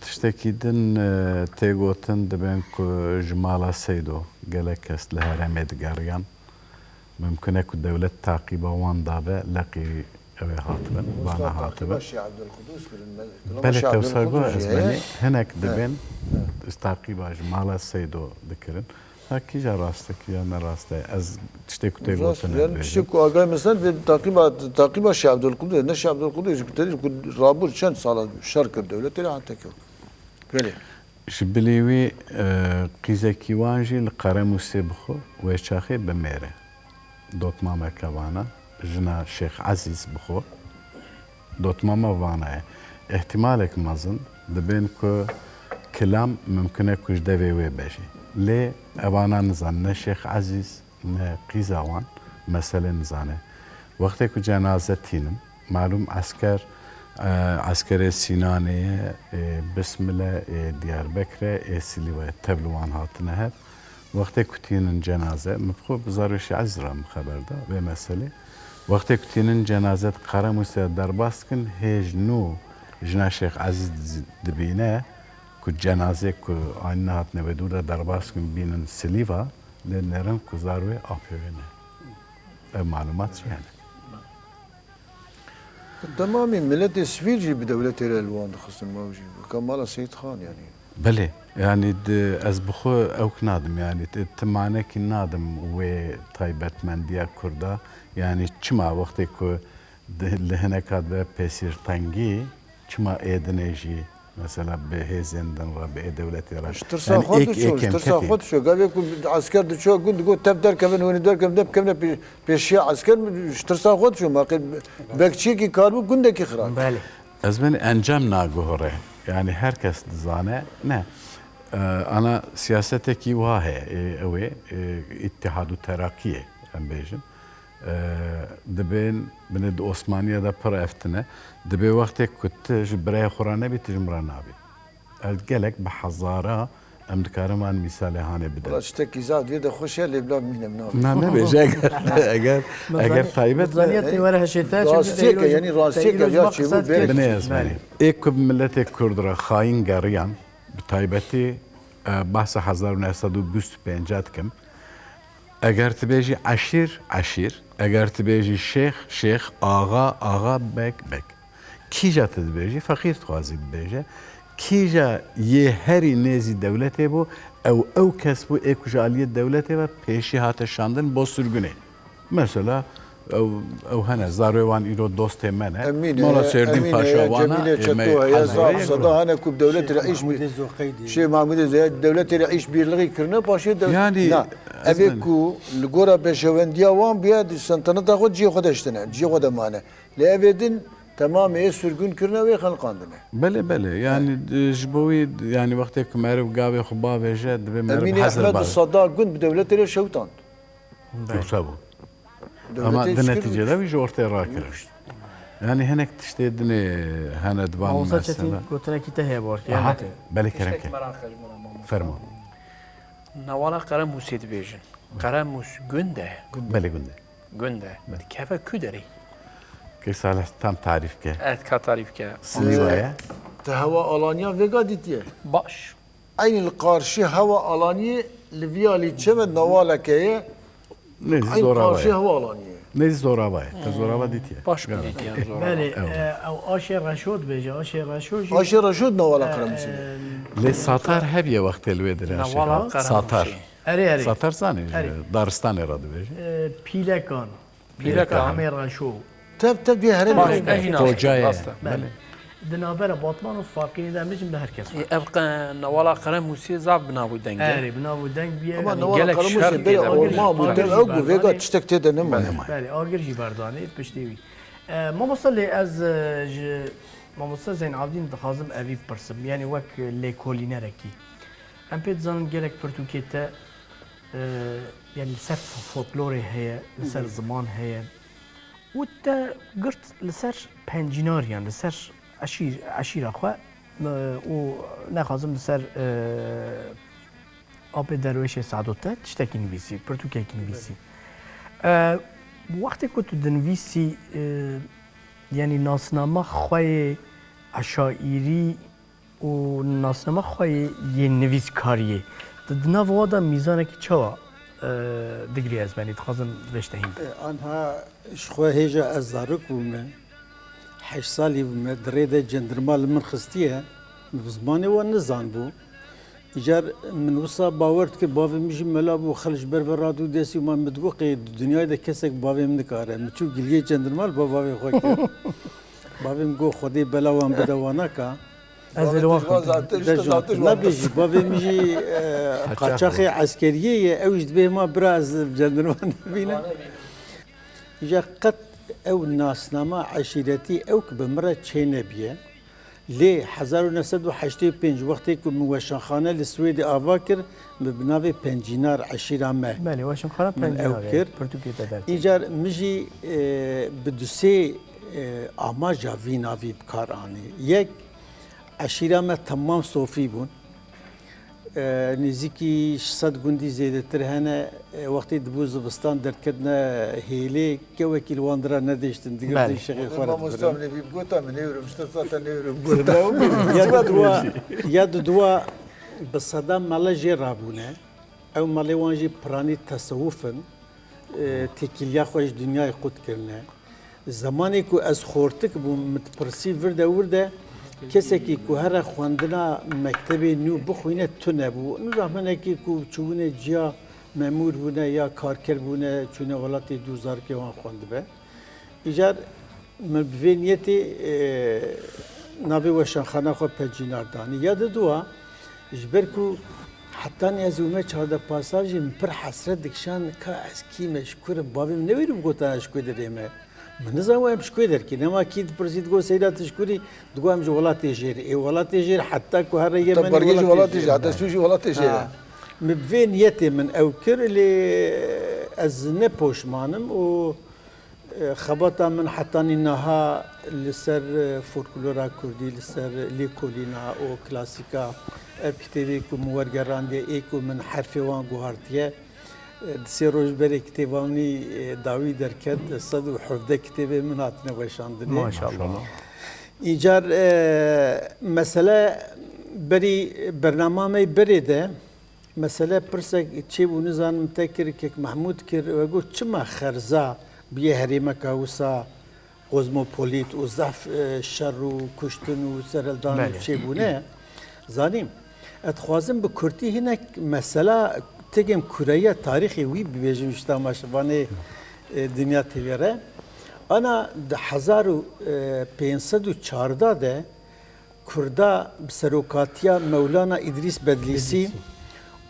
tiştekî din, e, tê gotin, dibên ku ji mala Seydo gelek kes li herêmê digeriyan. Mimkun e ku dewlet taqîba wan dabe, leqî Ew ê hatibin, vana hatibin. Belê, tewsa got ez benî, hinek dibên, ez taqîba ji mala Seydo dikirin. Ha, kîja rast e, kîja ne rast e. Ez tiştê ku tê gotin, yani, tiştê ku agay mesela, vê taqîba, taqîba Şêx Ebdulqudûs, ne Şêx Ebdulqudûs, ji ku tê, ku rabû çend sala şer kir dewletê, heta ke. Belê. Ji bilî wî, e, qîzekî wan jî li Qeremûsê bixwe, wê çaxê bimêre. Dotmameke vana, jina Şêx Ezîz bixwe, dotmama vana ye. Îhtîmalek mezin, dibên ku kilam mimkun e ku ji devê wê be jî. Lê evana nizan, ne Şêx Ezîz, ne qîza wan mesele nizane. Wextê ku cenaze tînin, malûm esker, e, eskerê Sînanê ye, e, Bismil e, e, Diyarbekir e, e, Silîva ye, tev li wan hatine hev. Wextê ku tînin cenaze, min xwe bi zarê Şêx Ezîz re min xeber da vê meselê. Wextê ku tînin cenaze di Qeremûsê de derbas dikin, hêj nû jina Şêx Ezîz di-, dibîne ku cenazê ku anî nehatine wê dûr de derbas dikin, bînin Silîva, lê nerin ku zar wê apê wê ne. Ev malumat jî hene. Temamî miletê sivîl jî bi dewletê re li wan dixistin, ma jî weke mala Seyîd Xan, yanî. Belê, yanî di, ez bi xwe ewk nadim, yanî ti, ti manekî nadim wê taybetmendiya Kurda, yanî çima wextê ku di, li hineka dibe pêsîrtengî, çima ê dinê jî mesela bi hêzên din re, bi ê dewletê re. Ji tirsa xwe diçûn, ji tirsa xwe diçûn. Gavê ku esker diçû gund, digot tev derkevin, hûn ê derkevin, de bikevine pê-, pêşiya esker, ji tirsa xwe diçûn. Ma qey bekçiyekî karibû gundekî xirab. Belê. Ez benî encam naguhore. Yani her kes dizane. Ne. E, ana siyasetekî wiha heye. E, ew ê, e, îtihad û terakiyê, em bêjin. E, dibên, binê di Osmaniye de pir ev tune. Dibê wextê ku tu ji birayê xwe re nebî, tu ji min re nabî. Ez gelek bi hezara em dikarin van mîsalê hanê bidin. Wala tiştekî zaf divê de xweş e, lê bila mîne min nabê. Na, nebêje eger, eger, eger taybet be. Zaniyet were heşê te, rastiyeke, yanî rastiyeke ya çêbû bê. Binê ez benî. Ê ku bi miletê Kurd re xayîn geriyan, bi taybetî, e, behsa hezar û neh sed û bîst û pênc dikim. Eger tu bêjî eşîr, eşîr. Eger tu bêjî şêx, şêx, axa, axa, beg, beg. Kîja tu dibêjî, feqîr dixwazî bibêje. Kîja yê herî nêzî dewletê bû, ew, ew kes bû ê ku ji aliyê dewletê ve pêşî hate şandin bo sirgûnê. Mesela, ew, ew hene, zarê wan îro dostê me ne. Emîn e, Mala Sêrdîn Paşa wana, Cemîlê Çeto heye, zaf seda hene ku bi dewletê re îş bi-, Şêx Mahmûdê Zoqeydî, dewletê re îşbirliğî kirine, paşê de-, yanî, na, ev ê ku li gora pêşewendiya wan bûye, di senteneta xwe cihê xwe de ştine, cihê xwe de mane. Lê evê din temamê ê sirgûn kirine wê xeniqandine. Belê, belê. Yanî, e, ji bo wî, yanî wextê ku meriv gavê xwe bavêje, divê meriv hezir babe. Emînê Ehmed Sada gund bi dewletê re şewitand. Belê. Wisa bû. Ama di netîcê de wî ji ortê rakirin. Yanî hinek tiştê dinê hene di van mesela. Mamosta Çetîn, gotinekî te heye, Borkî. Aha, belê, kerem ke. Fermo. Newala Qeremûsê dibêjin. Qeremûs gund e? Belê, gund e. Gund e. Belê. Dikeve ku derê? Kek Salih tam tarîf ke. Evet, ka tarîf ke. Silîwa ye. Te hewa Alanya vêga dîtiye? Baş. Eynî li qarşî hewa Alaniyê li vî alî çeme newaleke ye. Nêzî Zorava ye. Qarşî hewa Alaniyê. Nêzî Zorava ye. Te Zorava dîtiye? Baş bidîtiye Zorava. Belê, e, ew Aşê Reşo dibêje, Aşê Reşo jî. Aşê Reşo di newala Qeremûsê de. Lê Satar hebiye wextê li wê dirê Aşê Reşo. Satar. Erê, erê. Satar zanî, ji daristanê re dibêje. E, pîlekan. Pîleka Hemê Reşo. Tev, tev bê herêmê Baş, Reşo. Ehî nas, Kocaye. Rast e. Belê. Di navbera Batman û Faqîrê de em bêjin bi her kes. Ê, ev qe-, newala Qeremûsê zaf bi nav û deng e. Erê, bi nav û deng bûye. Ama newala Qeremûsê berê ew ma bû, tev ew bû, vêga tiştek tê de nema. Belê, agir jî berdanê piştê wî. E, mamosta lê ez, e, ji mamosta Zeyn Abdîn dixwazim evî bipirsim. Yanî wek lêkolînerekî. Em pê dizanin gelek pirtûkê te, e, yanî li ser folklorê heye, li ser ziman heye. Û te girt li ser pencînariyan, li ser eşîr-, eşîra xwe, e, û nexwazim li ser, e, apê derwêşê Sado te tiştekî nivîsî, pirtûkekî nivîsî. E, wextê ku tu dinivîsî, e, yanî nasnama xwe yê eşaîrî û nasnama xwe yê, yê nivîskariyê. Tu di nav wa de mîzanekî çawa, e, digirî ez benî? Dixwazim vê ji te hîn bim. E, anha ji xwe hêja ez zarok bûme. Heşt salî bûme, di rê de cendirma li min xistiye, min bi zimanê wan nizanibû. Îcar min wisa bawer dikir, bavê min jî mela bû, xelk ji ber ve radû destî û min digot, qey di dinyayê de kesek bavê min nikare. Min çû giliyê cendirma li ba bavê xwe kir. Bavê min got, Xwedê bela wan bide wana ka. Ez ê li wan xwe bidim. Nabêjî, bavê min jî, e, qaçaxê eskeriyê ye, ew jî dibê hema bira ez cendirma nebînim. Îja qet ew nasnama eşîretî ew ki bi min re çênebiye. Lê hezar û neh sed û heştê û pênc wextê ku min weşanxane li Swêdê ava kir, min bi navê Pencînar eşîra me. Belê, weşanxane min ew Pencînar e, kir. Pirtûkê te derket. Îcar min jî, e, bi du sê, e, amaca vî navî bi kar anî. Yek, eşîra me temam sofî bûn. E, nêzîkî şeş sed gundî zêdetir hene. E, wextê dibû zivistan derdiketine hêlê, kewekî li wan dira nedêştin, digirtin Belê. şexê xwe re Mamosta dibirin. Min ê bî gota min nêwrim, ji te zaten nêwrim gota. Ya di dua, ya di dua bi sedan mele jê rabûne. Ew melê wan jî piranî tesewuf in. E, têkiliya xwe ji dinyayê qut kirine. Zemanê ku ez xortik bûm, min dipirsî vir de wir de, kesekî ku here xwendina mektebê nû bixwîne tune bû. Nizam hinekî ku çûbûne ciya memûr bûne ya karker bûne, çûne welatê dû zarokê wan xwendibe. Îcar min bi vê niyetê, e, navê weşanxana xwe Pencînar danî. Ya di dua, ji ber ku hetanî ez û me çardeh pasajê min pir hesret dikişand, ka ez kî me, ji ku re, bavê min newêrî bigota ez ji ku derê me. Min nizan em ji ku derkî. Nema kî dipirsî digot, Seyda tu ji ku rî? Digot em ji welatê jêr. Ê welatê jêr heta ku here Yemenê bergê ji welatê jêr, heta Sûrî jî welatê jêr. Ha. Min bi vê niyetê min ew kir, lê ez ne poşman im û, e, xebata min hetanî niha li ser, e, folklora kurdî, li ser lêkolîna û klasîka, ev kitêbê ku min wergerandiye, ê ku min herfê wan guhartiye, e, di sê roj berê kitêba min, e, dawî derket, sed û hevdeh kitêbê min hatine weşandinê. Maşallah. Îcar, e, mesele berî bernama me berê de, mesele pirsek çêbû, nizanim te kir, kek Mehmûd kir, we got, çima xerza bûye herêmeka wisa kozmopolît û zehf, e, şer û kuştin û serhildan û Belê. çêbûne? Zanîm, ez dixwazim bi kurtî hinek mesela têkêm kureya tarîxê wî bibêjim ji temaşevanê, e, Dinya T V re. Ana di hezar û pênc sed û çardeh de Kurda bi serokatiya Mewlana Îdrîs Bedlîsî Bedlîsî.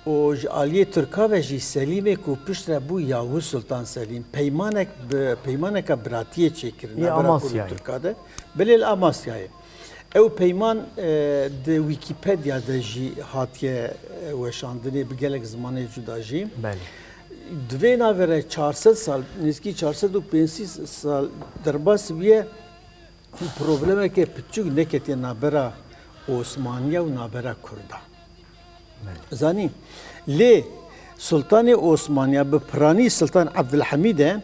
û ji aliyê Tirka ve jî Selîmê ku piştre bû Yavuz Sultan Selîm, peymanek bi, peymaneka biratiyê çêkirin Yê navbera Kurd û Amasyayê. Tirka de. Belê li Amasyayê. Ew peyman, e, di Wîkîpedya de jî hatiye, e, weşandinê bi gelek zimanê cuda jî. Belê. Di vê navê re çar sed sal, nêzîkî çar sed û pêncî sal derbas bûye, problemeke piçûk neketiye navbera Osmaniya û navbera Kurda. Zanî, lê Sultanê Osmaniya bi piranî Sultan Ebdulhemîd e,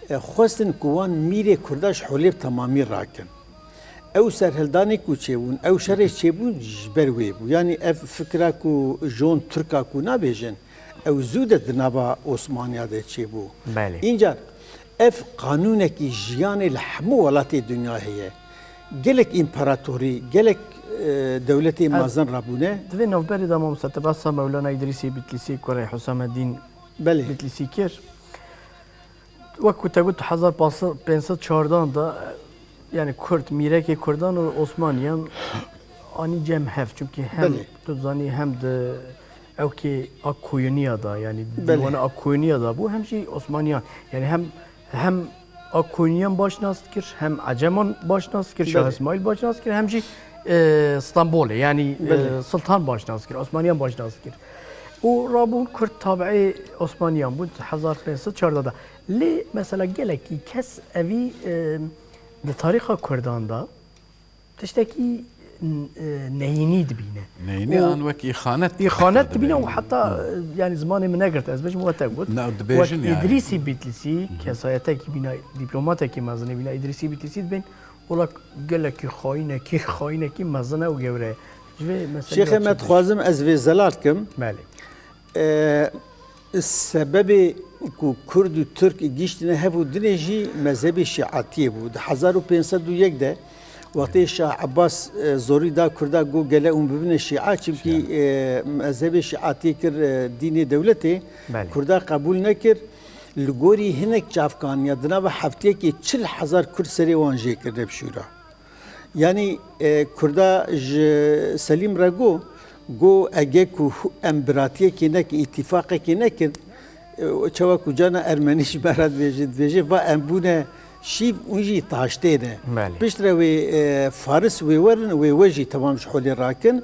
e, xwestin ku wan mîrê Kurda ji Holê bi temamî rakin. Ew serhildanê ku çêbûn, ew şerê çêbûn ji ber wê bû. Yanî ev fikra ku jon Tirka ku nabêjin, ew zû de di nava Osmaniya de çêbû. Belê. Încar ev qanûnekî jiyanê li hemû welatê dinya heye. Gelek împaratorî, gelek, e, dewletê Ev mezin rabûne. Di vê navberê de mamoste tu behsa Mewlana Îdrîsê Bitlîsî kurê Husameddîn Belê. Bitlîsî kir. Wek ku te got hezar pênc sed çardan de, yani Kurd, mîrekê Kurdan û Osmaniyan anî cem hev. Çimkî hem Belê. tu zanî hem di ewkê a koyuniya da, yani Belê. dîwana a koyuniya da bû, hem jî Osmaniyan. Yani hem, hem a koyuniyan baş nas dikir, hem Eceman baş nas dikir, Şah Belê. Îsmaîl baş nas dikir, hem jî, e, Stenbolê, yani, e, Belê. Sultan baş nas dikir, Osmaniyan baş nas dikir. Û rabûn Kurd tabiê Osmaniyan bûn hezar pênc sed çardeh de. Lê mesela gelekî kes evî, e, di tarîxa Kurdan de tiştekî, e, neyînî dibîne. Neyînî Û an wek îxanet îxanet dibîne û dibîne. heta, e, yani zimanê min negirt ez bêjim we te got. Ne, dibêjin Wek yani. Îdrîsî Bitlîsî, kesayetekî bîna, dîplomatekî mezin e bîna Îdrîsî Bitlîsî dibên, wela gelekî xayînekî, xayînekî mezin e û gewre ye. Ji vê meselê Şêxê me, dixwazim ez vê zelal kim. Belê. E, Sebebê ku Kurd û Tirk gihîştine hev û dinê jî mezhebê Şiatiyê bû. Di hezar û pênc sed û yek de wextê Şah Ebbas, e, zorî da Kurda, got gele hûn bibine Şia, çimkî, Şia. e, mezhebê Şiatiyê kir, e, dînê dewletê, Belê. Kurda qebûl nekir. Li gorî hinek çavkaniya di nava heftiyekê çil hezar Kurd serê wan jê kirine bi şûra. Yanî, e, Kurda ji Selîm re got, got, ege ku em biratiyekê nekin, îtîfaqekê nekin, e, çawa ku cana Ermenî ji me re dibêje, dibêje, va em bûne şîv, hûn jî taştê ne. Belê. Piştre wê, e, Faris wê werin, wê we jî temam ji holê rakin.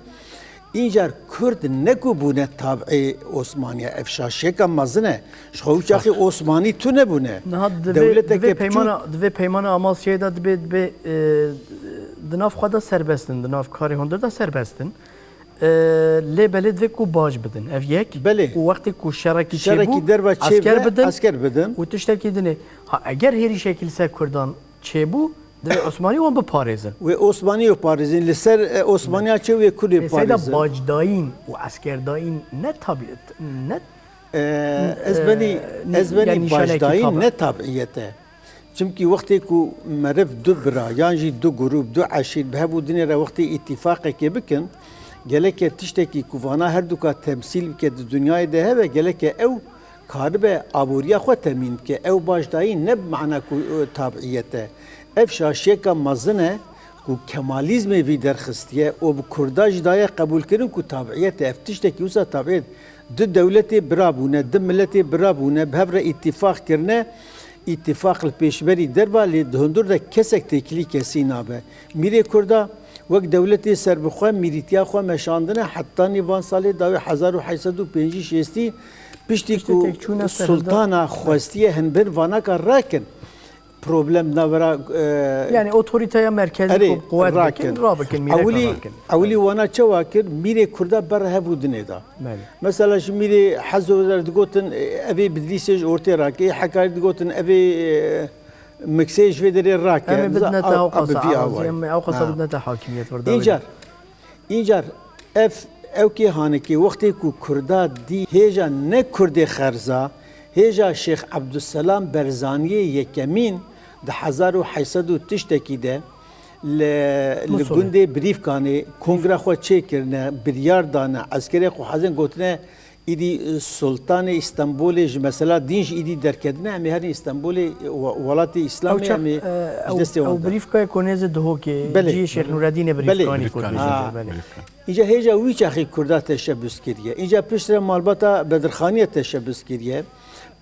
Încar Kurd ne ku bûne tabî Osmaniya, ev şaşiyeka mezin e. Ji xwe wî çaxê Osmanî tune bûne. Niha di vê, Dewleteke di vê piçûk peymana, di vê peymana Amasyayê de dibê, dibê, e, di nav xwe de serbest in, di nav karê hundir de serbest in. E, lê belê divê ku baş bidin. Ev yek. Belê. Û wextê ku şerekî Şerekî çêbû, derve çêbe, esker bidin. Esker bidin. Û tiştekî dinê. Ha, eger hêrîşekî li ser Kurdan çêbû, divê Osmanî wan biparêzin. Wê Osmanî biparêzin. Li ser, e, Osmaniya çê wê Kurdê biparêzin. Lê seyda bacdayîn û eskerdayîn ne tabiet, ne E, ez benî, e, ez benî yani nîşanekî bajdayîn tabe. Ne tabiyet e. Çimkî wextê ku meriv du bira, yan jî du grûp, du eşîr bi hev û dinê re wextê îtîfaqekê bikin, geleke tiştekî ku vana herduka temsîl bike di dinyayê de hebe, geleke ew karibe aboriya xwe temîn bike. Ew bajdayîn ne bi mana ku, e, tabiyet e. Ev şaşiyeka mezin e ku Kemalîzmê vî derxistiye û bi Kurda jî daye qebûlkirin ku tabiyet e. Ev tiştekî wisa tabiyet. Du dewletê bira bûne, du miletê bira bûne, bi hev re îtîfaq kirine. Îtîfaq li pêşberî derva lê di hundir de kesek têkilî kesî nabe. Mîrê Kurda wek dewletê serbixwe mîrîtiya xwe meşandine hetanî van salê dawî hezar û heyt sed û pêncî şêstî piştî ku Tiştekek çûne ser hilda. Sultana xwestiye hin bin vanaka rakin. Problem navera, e, Yani otoriteya merkezî erê, ku quwet rakin, bikin, rabikin, mîreka ewilî, rakin. Ewilî wana çawa kir? Mîrê Kurda ber hev û dinê da. Belê. Mesela ji mîrê Hezo der digotin, e, evê Bidlîsê ji ortê rake, Hekarî digotin, evê, e, Miksê ji vê derê rake. Em ê bidine te ew qasa, bi vî awayî. Em ê ew qasa bidine te hakimiyet vir dawî. Încar, Încar ev, ew kê hanekê wextê ku Kurda dî hêja ne Kurdê xerza, hêja Şêx Ebdulselam Berzaniyê yekemîn di hezar û heyt sed û tiştekî de li, li gundê Birîfkanê kongra xwe çêkirine, biryar dane, eskerê xwe hezin gotine, Îdî, e, Sultanê Îstanbulê ji mesela din jî îdî derketine, em ê herin Îstanbulê, e, we-, welatê Îslamê, em ê, e, ji destê wan de. Ew birîfkayê ku nêzî Duhokê, cihê Şêx Nûredînê birîfkanî ku dibêjin, belê. Îca hêja wî çaxê Kurda teşebus kiriye. Îca piştre malbata Bedirxaniyê teşebus kiriye.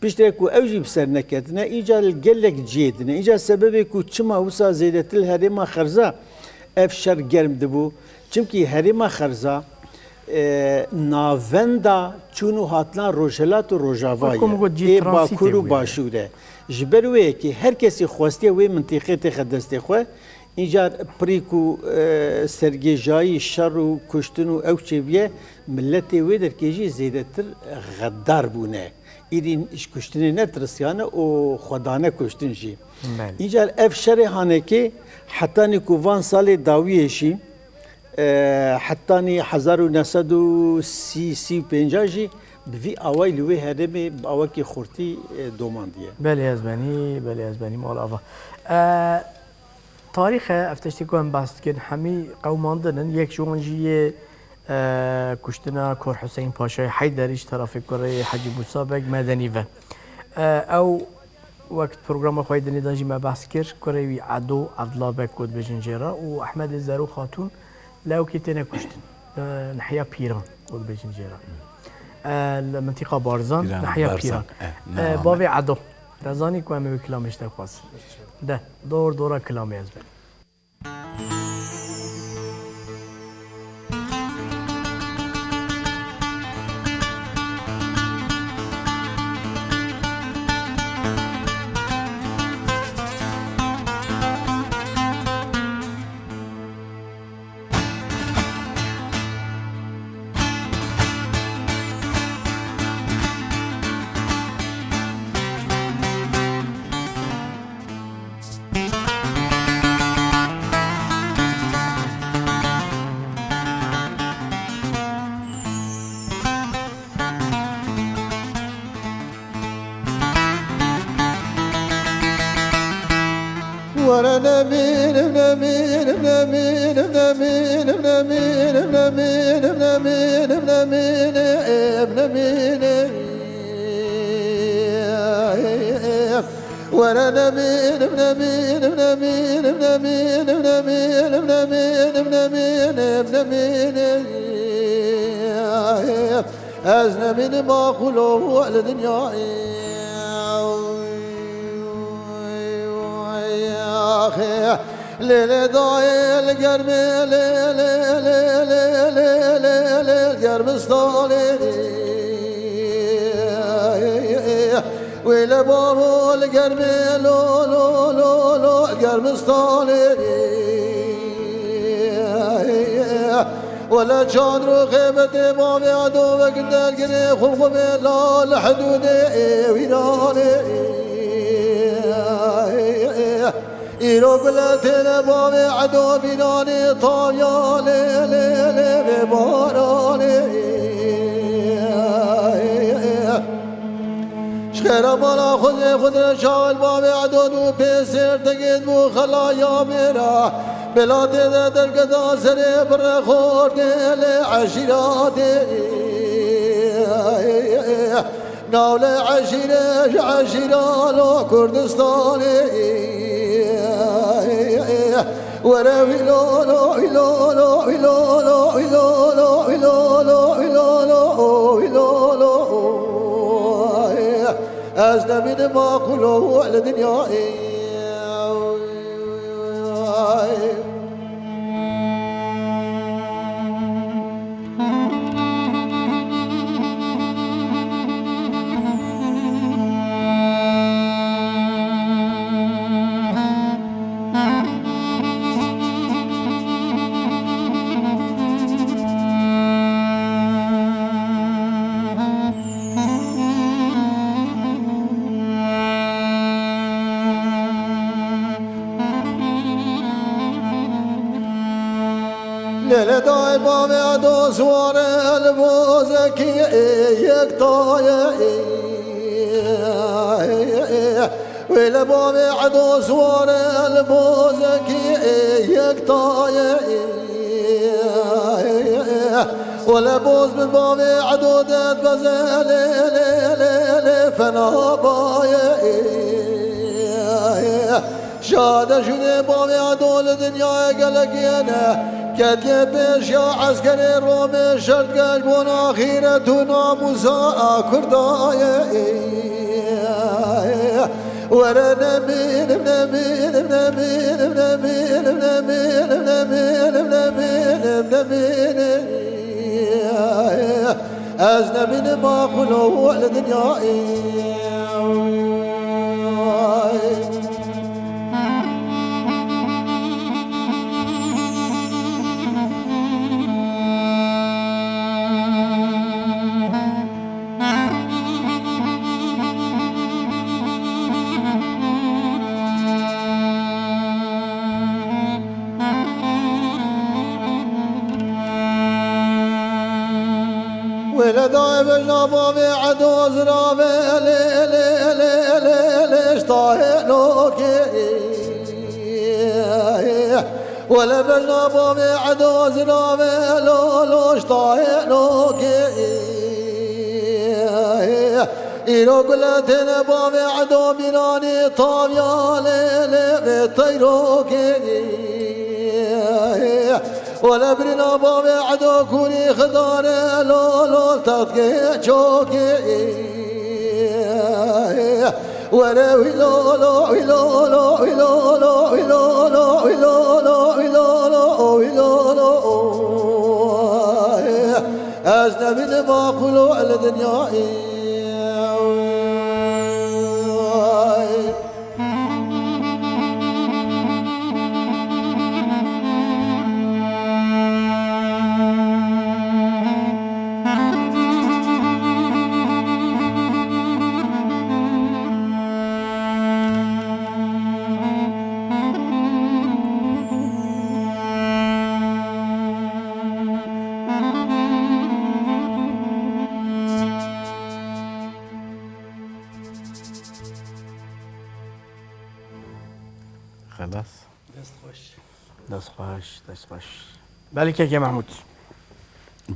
Piştre ku ew jî bi ser neketine, îca li gelek cihê dine. Îca sebebê ku çima wisa zêdetir li herêma Xerza ev şer germ dibû, çimkî herêma Xerza, e, navenda çûn û hatina Rojhilat û Rojava ye. Ê Bakur û Başûr e. Ji ber wê yekê her kesî xwestiye wê mintîqê têxe destê xwe. Încar pirî ku, e, sergêjayî, şer û kuştin û ew çêbûye, miletê wê derkê jî zêdetir xedar bûne. Îdî ji kuştinê netirisiyan û xwe dane kuştin jî. Belê. Încar ev şerê hanekê hetanî ku van salê dawiyê jî, e, hetanî hezar û neh sed û sî, sî û pênc jî bi vî awayî li wê herêmê bi awakî xurtî, e, domandiye. Belê ez benî, belê ez benî mal ava. E, Tarîxe, ev tiştê ku em behs dikin, hemî qewmandin in. Yek ji wan jî yê, e, kuştina Kor Huseyîn Paşayê Heyderî ji tarafê kurê Hecî Mûsa Beg Medenî ve. E, ew wek programa xwe yê dinê de jî me behs kir, kurê wî Edo, Evdila Beg ku dibêjin jê re û Ehmedê Zero Xatûn lewkê têne kuştin. E, Nehiya Pîran ku dibêjin jê re. E, li mintîqa Barzan, Pîran, Nehiya Barzan. Pîran. E, E, nava bavê Edo. Te zanî ku em ê wê kilamê ji te bixwazin. De, dor dora kilamê ez be. Were nemînim, nemînim, nemînim, nemînim, nemînim, nemînim, nemînim, nemînim, nemînim, nemînim, nemînim. Were nemînim, nemînim, nemînim, nemînim, nemînim, nemînim, nemînim, nemînim. Ez nemînim a qulo li dinyayê. Lê lê dayê li germê, lê, lê, lê, lê, lê, lê, lê, li germistanê. Wê le bavo li germê, lo, lo, lo, lo, li germistanê. Wele çand û xêbetê bavê Edo veginde girê xulxumê la li hidûdê ê wîranê. Îro gule têne bavê Edo bîranê taviya lê, lê, lê vê baranê. Ji xêra mala Xwedê, Xwedê şawel bavê Edo dû pê sêr tegêt bû xelaya mêra. Belatê de dergeda serê bi rexortê lê eşîratê. Nav lê eşîrê ji eşîra lo Kurdistanê. Were wî lo lo, wî lo lo, wî lo lo, wî lo lo, wî lo lo, wî lo lo, wî lo lo. Ez nemînim a qulo li dinyayê. Lê lê dayê bavê Edo siware li bozekî ê yek tayê. Wê le bavê Edo siware li bozekî ê yek tayê. Wele boz bin bavê Edo det beze lê, lê, lê, lê fena bayê. Şade şûnê bavê Edo li dinyayê gelek yene. Ketiye pêşiya eskerê Romê şert geş bona xîret û namûsa a Kurdayê. Were nemînim, nemînim, nemînim. Ez nemînim a qulo li dinyayê. Wê le dayê bejna bavê Edo zirave lê, lê, lê, lê, lê, ji tahê lokê. Wele bejna bavê Edo zirave lo, lo, ji tahê lokê. Îro gule têne bavê Edo bîranê taviya lê, lê vê teyrokê. Wele birîna bavê Edo kûrî xidare lo, lo, textkê çokê. Were wî lo, lo, wî lo, lo, wî lo, lo, wî lo, lo, wî lo, lo, wî lo, lo, wî lo, lo. Ez nemînim a qulo li dinyayê. Xelas. Dest xweş. Dest xweş, dest xweş. Belê kekê Mehmûd.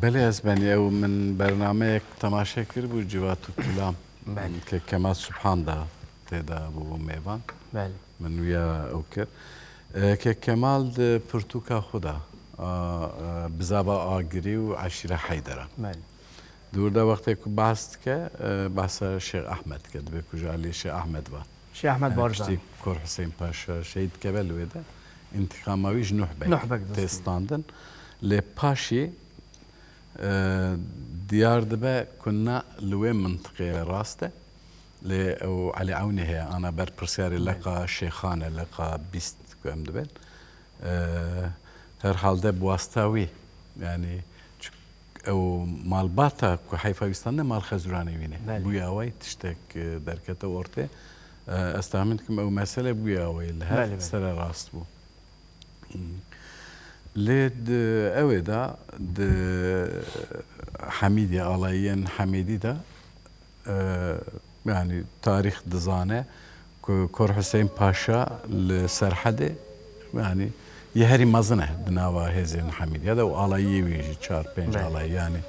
Belê ez benî ew min bernameyek temaşe kiribû Civat û Kilam. Belê. Kek Kemal Subhan da tê de bûbû mêvan. Belê. Min wiya ew kir. E, Kek Kemal di pirtûka xwe de, a, e, Bizava Agirî û Eşîra Heydera. Belê. Di wir de wextê ku behs dike, e, behsa Şêx Ehmed dike, dibê ku ji aliyê Şêx Ehmed ve. Şêx Ehmed Barzanî. Piştî Kor Husên Paşa şehîd dikeve li wê de, întîqama wî ji Nuh Beg Nuh Beg tê destî. Standin. Lê paşî, e, diyar dibe ku ne li wê mintiqê rast e. Lê ew Elî Ewnî heye, ana berpirsiyarê leqa Şêxan e, leqa bîst ku em dibên. E, herhalde bi wasta wî, yanî çi-, ew malbata ku heyfa wî standine mal Xezûranê wî ne. Belê. Bûye awayî tiştek, e, derkete ortê. E, ez tahmin dikim ew mesele bûye awayî li hev Belê, belê. sererast bû. Lê di ewê de, di Hemîdî, alayiyên Hemîdî de, e, yanî tarîx dizane ku Kor Husên Paşa li Serhedê, yanî yê herî mezin e di nava hêzên Hemîdiya de û alayiyê wî jî çar pênc Belê. alayî, yanî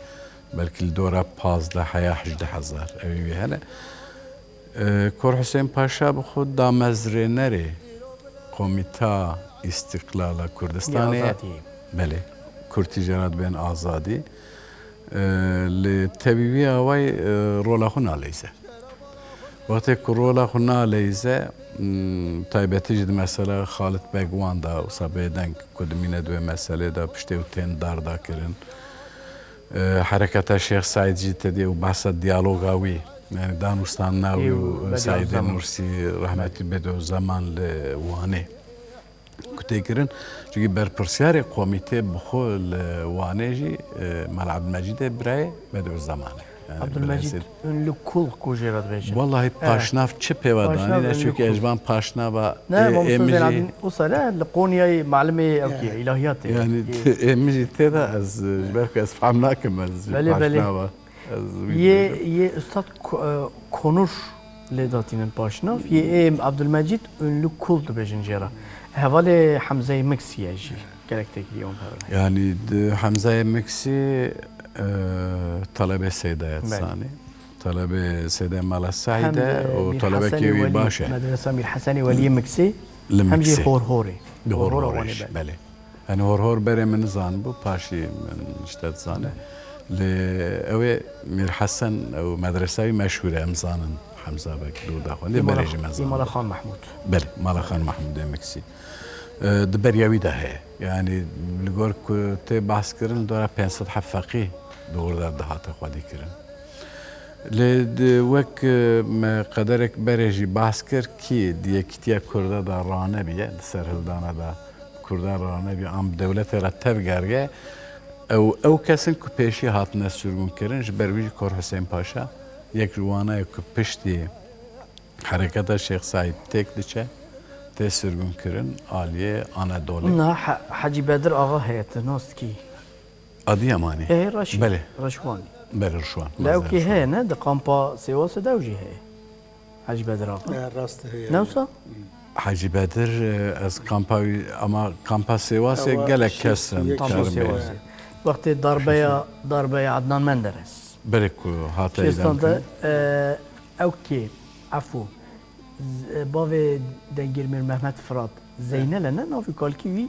belkî li dora pazdeh heya hejdeh hezar evî wî hene. E, Kor Husên Paşa bi xwe damezrênerê Komîta Îstîqlala Kurdistanê ye. Azadiyê. Belê. Kurtî jê re dibên azadî. E, lê tevî wî awayî, e, rola xwe naleyze. Wextê ku rola xwe naleyze, m, taybetî jî di mesela Xalit Beg Wan de, wisa bêdeng ku dimîne di wê meselê de, piştê ew tên dardakirin. E, hereketa Şêx Seîd jî tedî û behsa diyaloga wî, yanî danûstandina wî Û û Bedî Seîdê Zeman. Nursî rehmetî Bediüzzeman li Wanê ku tê kirin. Çunkî berpirsiyarê komîtê bi xwe li Wanê jî, e, Mela Ebdulmecîdê birayê Bediüzzeman e. Yani Abdülmecid birayê Ünlü Kul ku jê re dibêjin. Wallahî Evet. paşnav çi pêva Paşnav danîne, Ünlü çunkî Kul. ez van paşnava Ne, ê, ê Mamosta min jî Zeynalabdîn Usa ne, li Qonyayê malimê ew ki, ilahiyatê. Yani Ê. t-, ê min jî tê de ez, e, ji ber ku ez fehm nakim ez jî Belê, belê. paşnava. Ez wî Yê, dibêjim. yê Ustad Ko-, e, Konur lê datînin paşnav, yê ê Abdülmecid Ünlü Kul dibêjin jê re. Hevalê Hemzeyê Miksî ye jî. Gelek têkilî wan herin. Yani di Hemzeyê Miksî, e, talebê Seydaya Belê. dizanî. Talebê Seydaya Mala Hem Seîd e de û Mîr talebekî Hesenê wî Welî, baş e. Medresa Mîr Hesenê Weliyê Miksî, Li hem jî Miksî. Horhorê. Li Horhora Horhorê Wanê jî, belê. belê. Yani Horhor berê min nizanibû, paşî min ji te dizane. Belê. Lê ew ê Mîr Hesen, ew medresa wî meşhûr e, em zanin Hemza Beg li wir daxwendê, Îmala, berê jî me zanibû. Îmala Xan Mehmûd. Belê, Mala Xan Mehmûdê Miksî. E, di beriya wî de heye. Yani li gor ku tê behs kirin, dora pênc sed heb feqî di wir de dihate xwedî kirin. Lê di, wek, e, me qederek berê jî behs kir, kî di yekîtiya Kurda de ranebîye, di serhildana de Kurda ranebîye, an bi dewletê re tevgeriye, ew, ew kes in ku pêşî hatine sirgûnkirin, ji ber wî jî Kor Husên Paşa yek ji wana ye ku piştî hereketa Şêx Seîd têk diçe, tê sirgûnkirin aliyê Anadolê. Na He-, Hecî Bedir Axa heye, tu nas dikî? Adiyamanê. Ê, Reşî. Belê. Reşwanî. Belê, Reşwan. Lewkî Reşwan. heye ne? Di kampa Sêwasê de ew jî heye. Hecî Bedir Axa. E, rast heye. Ne wisa? Hecî Bedir, e, ez kampa wî, ama kampa Sêwasê Ewa gelek şîst kes û in yek Kampa karim bê. Sêwasê. Wextê darbeya, darbeya Adnan Menderes. Berê ku hate Şêstan îdam de, kirin. e, ew kê, efû, Z-, bavê Dengirmîr Mehmet Firat, Zeynel e, ne? Navê kalkî wî,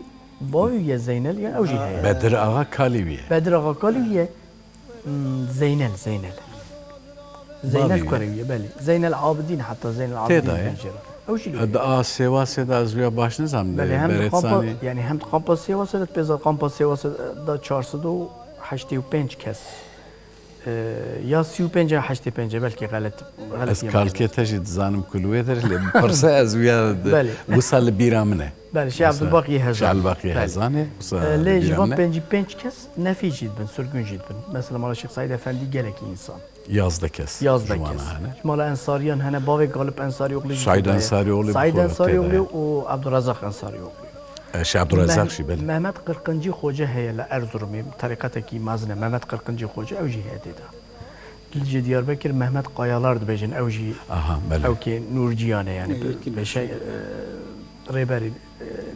bavê wî ye Zeynel, yani ew jî heye. Bedir Axa kalî wî ye. Bedir Axa kalî wî ye. Hmm, Zeynel, Zeynel. Zeynel Bavê wî. kurê wî ye, belê. Zeynel Abidîn, heta Zeynel Tê Abidîn de ye. bêjin. Ew jî lê. Di a Sêwasê de ez wîya baş nizam, Belê, hem di Berêt kampa, Sanî. yani hem di kampa Sêwasê de, pêza kampa Sêwasê de çar sed û heştê û pênc kes. E, ya sî û pênc ya heştê pênc e, belkî xelet, xeletiyam. Ez kalkê te jî dizanim ku li wê der, lê pirse ez wiya di-, Belê. wisa li bîra min e. Belê, Şêx Mesela, Abdulbaqî Hezan. Şêx Abdulbaqî Belê. Hezan e, wisa E, li lê ji bîra van min e. pêncî pênc kes nefî jî dibin, sirgûn jî dibin. Mesela mala Şêx Seîd Efendî gelekî însan. Yazdeh kes Yazdeh ji wana kes. hene. Ji mala Ensariyan hene, bavê Galip Ensarîoglî jî Saîd tê de ye. Ensarîoglî Saîd bi xwe tê de Ensarîoglî ye. û Abdurazaq Ensarîoglî. E, Şêx Abdurazaq Meh-, jî, belê. Mehmet Qirqincî Xoce heye li Erzurumê, terîqetekî mezin e. Mehmet Qirqincî Xoce, ew jî heye tê de. Li ji Diyarbekir Mehmet Qayalar dibêjin, ew jî Aha, belê. ew kê Nûrciyan e, yani Ê, yekî be-, beşe, e, Rêberê, e,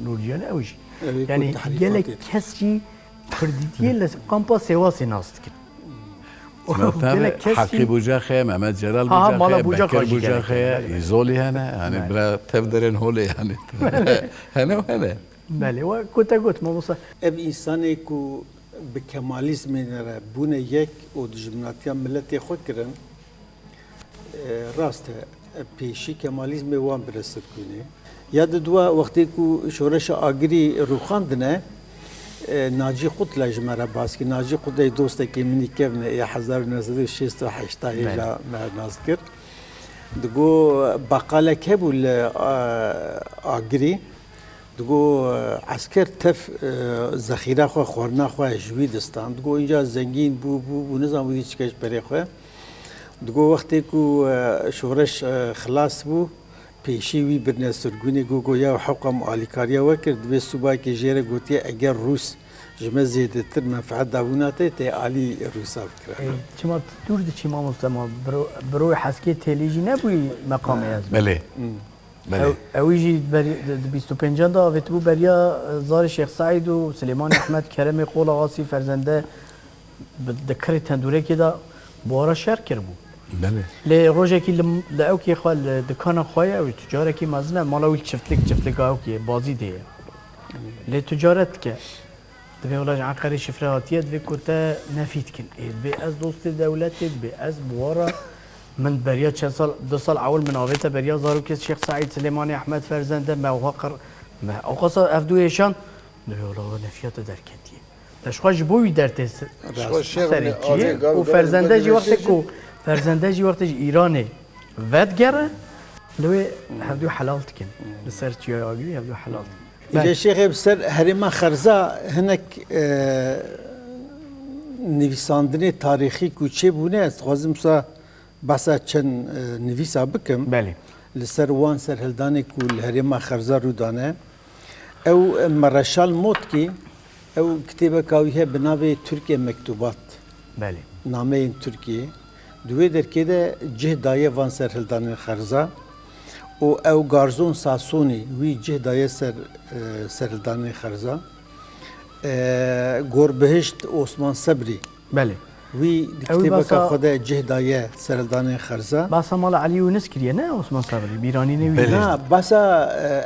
Nûrciyan ew jî. Ew ê ku Yani tehrîfatê gelek kes jî Kurdîtiyê li kampa Sêwasê nas dikin. Gelek kes jî Heqî Bucaxê, Mehmet Celal Ha, ha, mala Bucaxê, Bucaxa Bekir jî gelek Bucaxê, hene, belê, belê. Îzolî hene, yani Belê. bira tev derên holê yani. Hene, hene. Belê, we ku te got, mamosta. Ev însanê ku bi Kemalizmê re bûne yek û dijminatiya miletê xwe kirin, e, rast e, e, pêşî Kemalizmê wan bire sirkûnê. Ya di dua wextê ku Şoreşa Agirî rûxandine, e, Nacî Qutle ji me re bas kir. Nacî Qutle dostekî min î kevn e, ê hezar û neh sed û şêst û heşt hêja Belê. me nas kir. Digo beqalek hebû li, e, Agirî. Digo, e, esker tev, e, zexîra xwe, xwarina xwe ji wî distan. Digo, înca zengîn bû, bû, bû, nizam wî dî çike ji perê xwe. Digo, wextê ku, e, şoreş, e, xilas bû, pêşî wî birine sirgûnê, go, go, ya hewqa min alîkariya we kir, divê subayekê jê re gotiye, eger Rûs ji me zêdetir menfeet dabûna te, tê alî Rûsa bikire. Ê, çima tu dûr diçî mamoste, ma biro-, biroyê Heskê Têlî jî nebûyî meqamê ez bim. Belê. Hmm. Belê. Ew, ewî jî berî-, di, di bîst û pêncan de avêtibû beriya, e, zarê Şêx Seîd û Silêmanê Ehmed, Keremê Qol Axasî, Ferzende bi, di kirê tendûrekê de buhara şer kiribû. Belê. Lê rojekî li, li ewkê xwe, li dikana xwe ye, ew tucarekî mezin e, mala wî çiftlik, çiftlika ewkê, bazî dê ye. Lê ticaret dike. Divê wela ji Enqerê şifre hatiye, divê ku te nefî dikin. Ê, divê ez dostê dewletê, divê ez bi we re, min beriya çend sal, du sal ewil min avête beriya zarokê Şêx Seîd, Silêmanê Ehmed, Ferzende, me wiha qir-, me ewqasa ev du êşan, divê wela we nefiya te derketiye. Te ji xwe ji bo wî dertê se-, Ji xwe şêx serê min çiyê avê gav û gav Ferzende gav jî wextê jî. ku, Ferzende jî wextê ji Îranê vedigere, li wê hevdû helal dikin. Li ser çiyaya Agirî hevdû helal dikin. Îca Belê. Şêxê bi ser herêma Xerza hinek, e, nivîsandinê tarîxî ku çêbûne, ez dixwazim wisa behsa çend, e, nivîsa bikim. Belê. Li ser wan serhildanê ku li herêma Xerza rû dane. Ew, e, Mereşal Motkî, ew kitêbeka wî heye bi navê Türkiye Mektubat. Belê. Nameyên Tirkiyê. Di wê derkê de cih daye van serhildanên Xerza û ew Garzon Sasonî wî cih daye ser, e, serhildanên Xerza. E, Gorbihişt Osman Sebrî. Belê. Wî di Ew ê kitêbeka basa xwe de cih daye serhildanên Xerza. Basa mala Elî Yûnis kiriye, ne Osman Sebrî, bîranînê wî Belê. ye. Na, basa,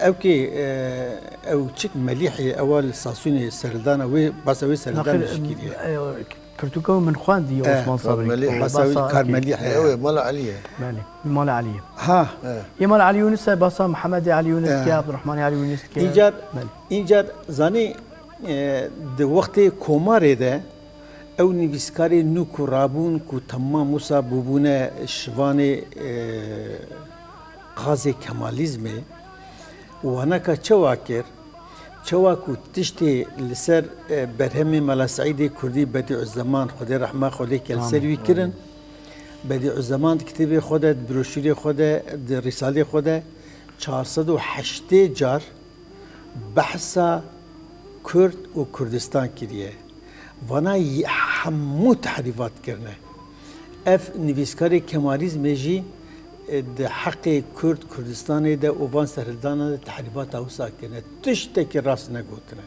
e, ewkê, e, ew çik Melîhê, ewa li Sasûnê serhildana wê, basa wê serhildana Naxir, jî kiriye. e, Pirtûka min xwendî Eh, Osman Sabirî. Karmelî. Basa wî Basa, Karmelî okey. heye. Ew ê mala Elî ye. Belê. Mala Elî ye. Ha. Eh. Yê mala Elî Yunus e, basa Mihemed Elî Yunus Eh. diye, Abdurrahman Elî Yunus diye. Încar, Belê. încar zanî, e, di wextê Komarê de ew nivîskarê nû ku rabûn ku temam wisa bûbûne şivanê, e, qazê Kemalîzmê, waneka çawa kir? Çawa ku tiştê li ser, e, berhemê Mela Seîdê Kurdî Bedîuzzeman, Xwedê rehma xwe lê ke li ser Amîn. wî kirin, Bedîuzzeman di kitêbê xwe de, di broşûrê xwe de, di rîsalê xwe de çar sed û heştê car behsa Kurd û Kurdistan kiriye. Vana yî hemû tehrîfat kirine. Ev nivîskarê Kemalîzmê jî, e, di heqê Kurd, Kurdistanê de û van serhildana de tehrîfata wisa kirine. Tiştekî rast negotine.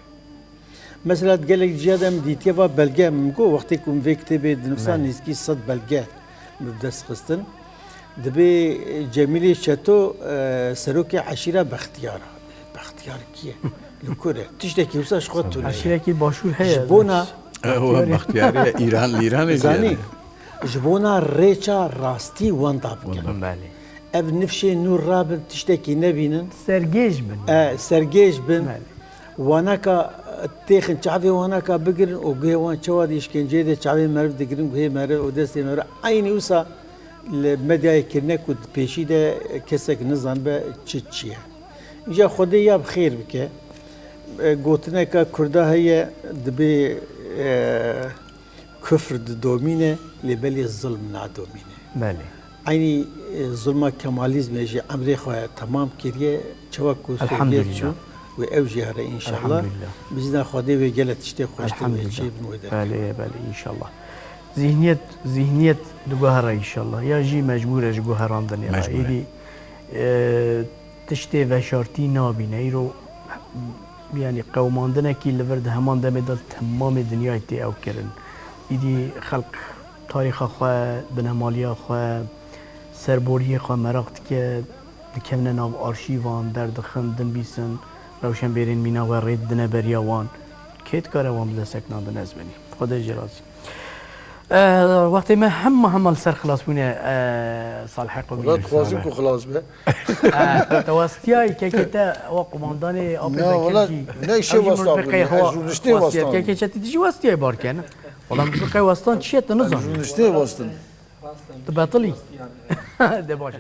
Mesela di gelek ciya de em dîtiye va belge, min got, wextê ku min vê kitêbê dinivisa Belê. nêzîkî sed belge min bi dest xistin. Dibê Cemîlê Çeto, e, serokê eşîra Bextiyar e. Bextiyar kî ye? Li kur e? Tiştekî wisa ji xwe tune ye. Eşîrekî başûr heye, Ji bona Bextiyarê. Ew Bextiyarê Îran, Îranê Zanî, jî ye. ji bona rêça rastî wenda bikin. Wenda. Belê. Ev nifşên nû rabin, tiştekî nebînin. Sergêj bin. E, sergêj bin. Belê. Wanaka têxin çavê wanaka bigirin û guhê wan çawa di îşkenceyê de çavê meriv digirin, guhê meriv û destê meriv eynî wisa li medyayê kirine ku di pêşî de kesek nizanibe çi çi ye. Îja Xwedê ya bi xêr bike. E, gotineka Kurda heye, dibê, e, kufr didomîne, lê belê zilm nadomîne. Belê. Eynî, e, zilma Kemalîzmê jî emrê xwe temam kiriye, çawa ku Sovyet Elhamdülillah. çû, wê ew jî here înşallah. Elhamdülillah. Bizîna Xwedê wê gelek tiştê xweştir wê Elhamdülillah. çêbin wê derkevin. Belê, belê, înşallah. Zihniyet, zihniyet diguhere înşallah. Ya jî mecbûr e ji guherandinê re. Mecbûr e. Êdî, e, Tiştê veşartî nabîne. Îro, yanî qewimandinekî li vir di heman demê de temamê dinyayê tê ew kirin. Îdî xelk tarîxa xwe, binemaliya xwe, serboriyê xwe meraq dike, dikevine nav arşîvan, derdixin, dinbîsin, rewşenbêrên mîna we rê didine beriya wan. Kê dikare wan bide seknandin, ez benî. Xwedê jê razî. Eh, wextê me hema hema li ser xilasbûnê, eh, Salih Heqo Wela bîne dixwazim ku xilas be. Eh, te westiyayî kekê te wa qumandanê Apê Na, Bekir wela jî, ne işê ew jî westa min bi qey bûne, ez hawa rûniştê westiya. Westan. Kekê çetî dijî westiyayî barkene. Wela min bi qey westan çi ye tu nizanî. Rûniştê westin. Tu betilî. De baş e.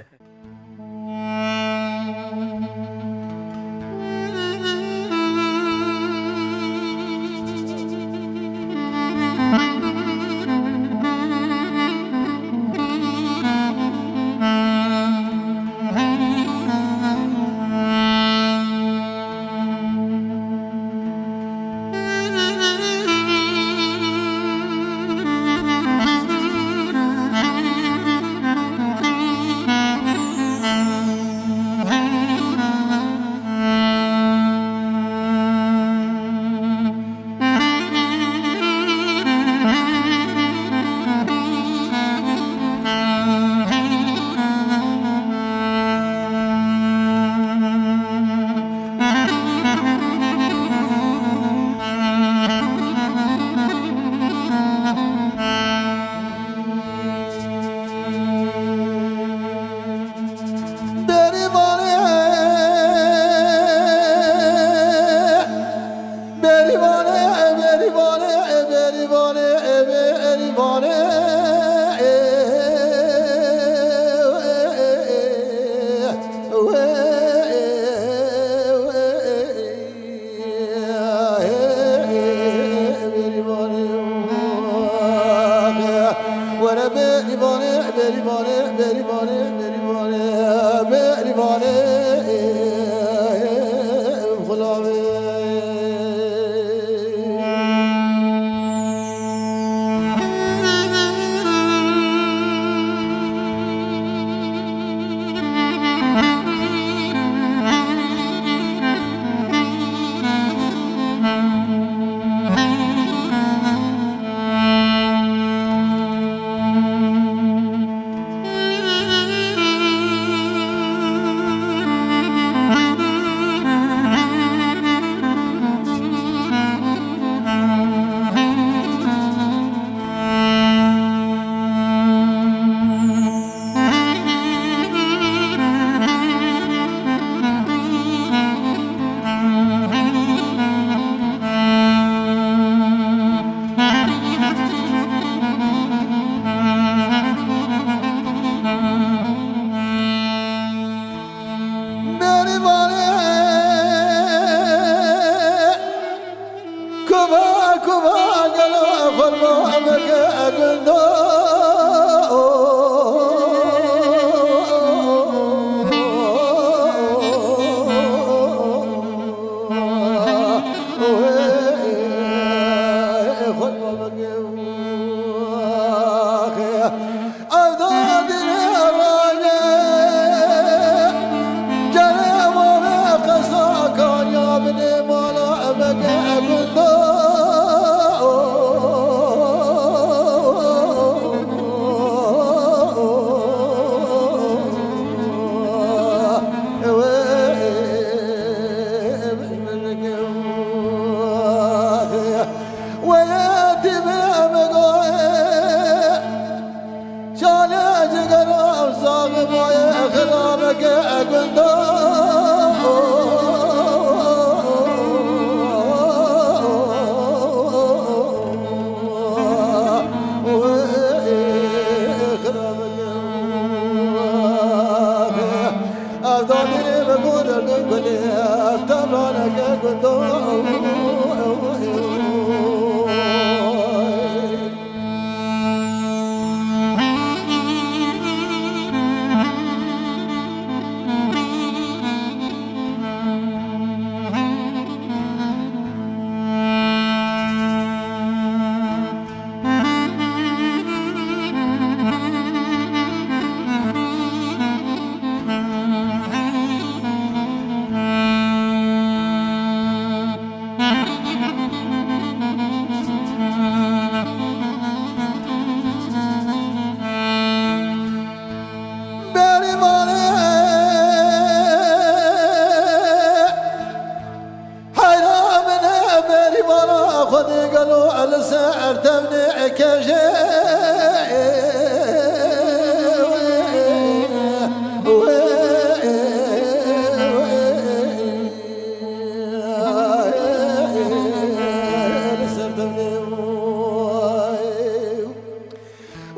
Were berîvanê, berîvanê, berîvanê, berîvanê, berîvanê, xulavê. Berîvanê kuba kuba gelo xurba bike gundo. Xurba bike. Evda dilê rane, cerê mame qesa kanya binê mala emege gundo. Wê yetîmê me goye, şalê cigera saxi boye, xilameke gundo. Wê xilameke Ev danî bi gul bi gulê, ev temraneke gundo. Tevnê kejê.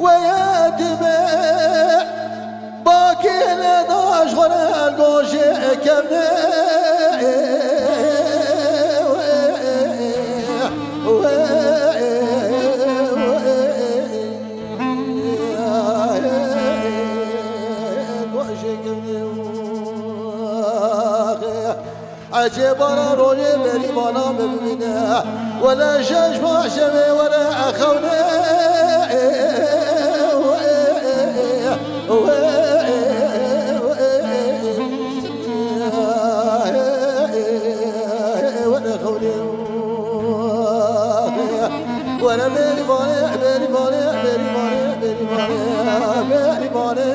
Weye dibê bakî lê daş xwe li gojê kevnê. Gojê kevnê. Ecê bana rojê berî bana bibîne. Wele şeş ma şevê wele exewne. Wele xewne. Wele berî bane, berî bane, berî bane, berî bane, berî bane.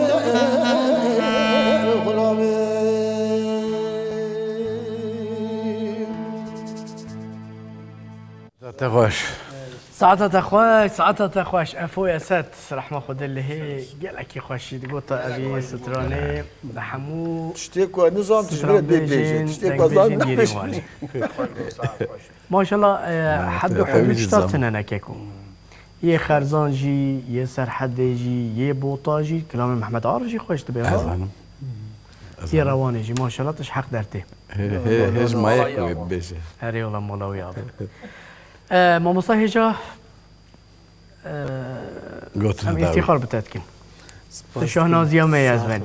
Xulamê. Te xweş. Saeta te xweş, saeta te xweş. Efo Esed, rehma Xwedê lihê, gelekî xweşî digota evî stranê bi hemû Tiştê ku ez nizam tu ji bîra dê bêje. Tiştê ku ez zan dengbêjên nabêje. Gêrîwanê. Maşallah, e, hemdû hemdû tişta tune nekeko. Yê Xerzan jî, yê Serhedê jî, yê Bota jî, kilamê Mehmet Arif jî xweş dibe. Ez zanim. Yê Rewanê jî, maşallah, tu ji heq dertê. Hê, hê, hê ji mayek wê bibêje. Herê wela mala wê abi. E, mamosta hêja, e, Gotina em dawî. Îftîxar bi te dikin. Tu şahnaziya me ye ez ben.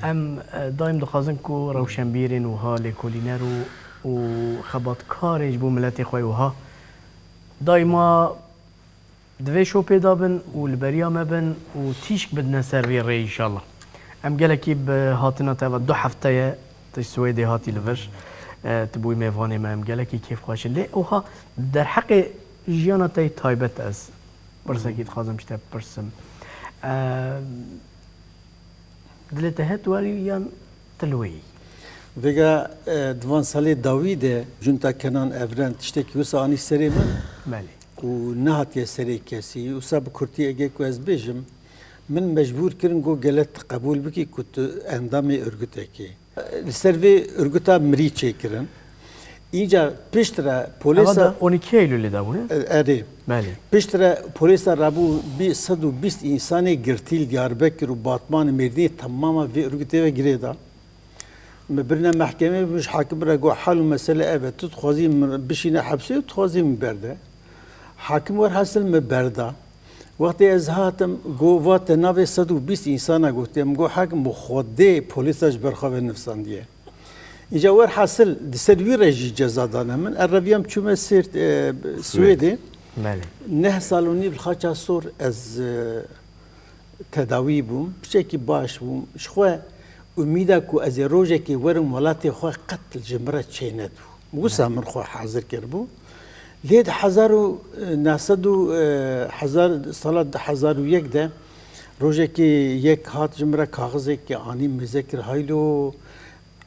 Em, e, daîm dixwazin ku rewşenbîrên wiha, lêkolîner û, û xebatkarên ji bo miletê xwe wiha daîma di vê şopê de bin û li beriya me bin û tîşk bidine ser vê rê înşallah. Em gelekî bi hatina te ve du hefte ye tu ji Swêdê hatî li vir, e, tu bûyî mêvanê me, em gelekî kêfxweş in. Lê oha derheqê jiyana te yê taybet ez pirsekî dixwazim ji te bipirsim. E, dilê te heye tu werî yan tu li wê yî? Vêga, e, di van salê dawî de Junta Kenan Evren tiştekî wisa anî serê min. Belê. Û nehatiye serê kesî. Wisa bi kurtî ege ku ez bêjim, min mecbûr kirin ku gele tu qebûl bikî ku tu endamê örgütekê. Li ser vê örgüta mirî çêkirin. Înca piştre polêsa Ewa da on iki Eylül'e de bûne? E, erê. Belê. Piştre polêsa rabû bî-, sed û bîst însanê girtî li Diyarbekir û Batman û Mêrdînê temama vê örgütê ve girê da. Me birine mehkemê, min ji hakim re got, hal û mesele ev e. Tu dixwazî min bişîne hepsê, tu dixwazî min berde. Hakim werhasil me berda. Wextê ez hatim, got, va te navê sed û bîst însana gotiye. Min got, hakim, bi Xwedê polîsa ji ber xwe ve nivîsandiye. Îca werhasil di ser wî re jî ceza dane min. Ez reviyam çûme sêr, e, Swêd. Swêdê. Belê. Neh sal û nîv li Xaça Sor ez, e, tedawî bûm, piçekî baş bûm. Ji xwe umîda ku ez ê rojekê werim welatê xwe qet ji min re çênedibû. Wisa min xwe hazir kiribû. Lê di hezar û neh sed û, e, hezar, sala du hezar û yek de rojekê yek hat ji min re kaxizekê anî mêze kir, haylo,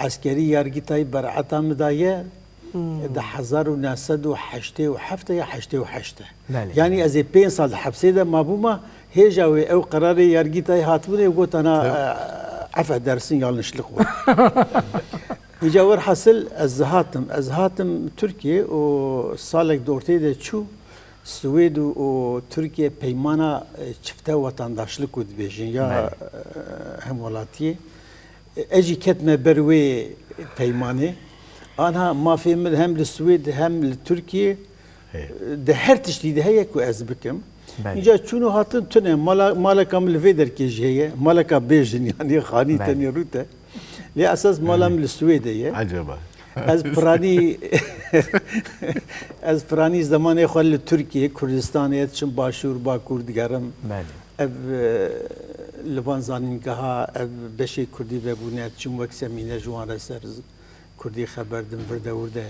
eskerî yargîtayî beraeta min daye, Hmm. di hezar û neh sed û heştê û heft ya heştê û heşt e. Belê. Yanî ez ê pênc sal di hepsê de mabûma, hêja wê ew qerarê yargîtayî hatibûnê, gotana, Tabii. e, affedersin, yanlışlık oldu. Îca werhasil ez hatim. Ez hatim Tirkiyê û salek di ortê de çû, Swêd û, û Tirkiye peymana, e, çifte vatandaşlık û dibêjin ya, Belê. e, hemwelatiyê. Ez jî ketime ber wê peymanê. Anha mafê min hem li Swêd hem li Tirkiye, Heye. di her tiştî de heye ku ez bikim. Belê. Înca çûn û hatin tune. Mala, maleka min li vê derkê jî heye. Maleka bêjin, yanî xanî Belê. tenê rût e. Lê esas mala Belê. min li Swêdê ye. Eceba. Ez piranî, ez piranî zemanê xwe li Tirkiye, Kurdistanê, diçim başûr, bakur digerim. Belê. Ev, e, li van zanîngeha ev beşê kurdî vebûne, diçim wek semîner ji wan re ser z-, kurdî xeber dim, vir dewr de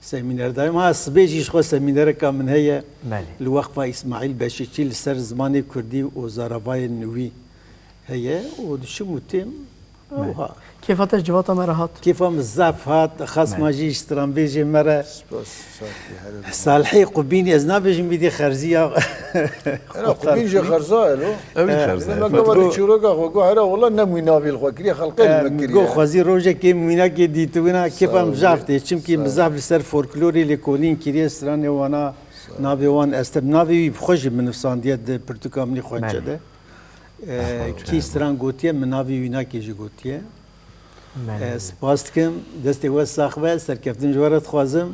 semîner dayim. Ha, sibê jî ji xwe semînereka min heye. Belê. Li Weqfa Îsmaîl Beşîçî li ser zimanê kurdî û zaravayên wî heye û diçim û têm. Oha. Kêfa te ji civata me re hat? Kêfa min zaf hat, xasma jî ji stranbêjê me re. Spas, spas, herê Salihê Qubînî, ez nabêjim vî dê xerziya. Era Qubîn jî xerza elo. Ew ê xerza. Me gava di çîroka xwe got, hera wela ne min navê li xwe kiriye, xelqê li me kiriye. Got xwezî rojekê mînakê dîtibûna, kêfa min zaf tê. Çimkî min zaf li ser folklorê lêkolîn kiriye, stranê wana, navê wan Estem. Navê wî bi xwe jî min nivsandiye di pirtûka min ê xwençe de. Kî stran gotiye, min navê wî nakê jî gotiye. Spas dikim, destê we sax be, serkeftin ji we re dixwazim.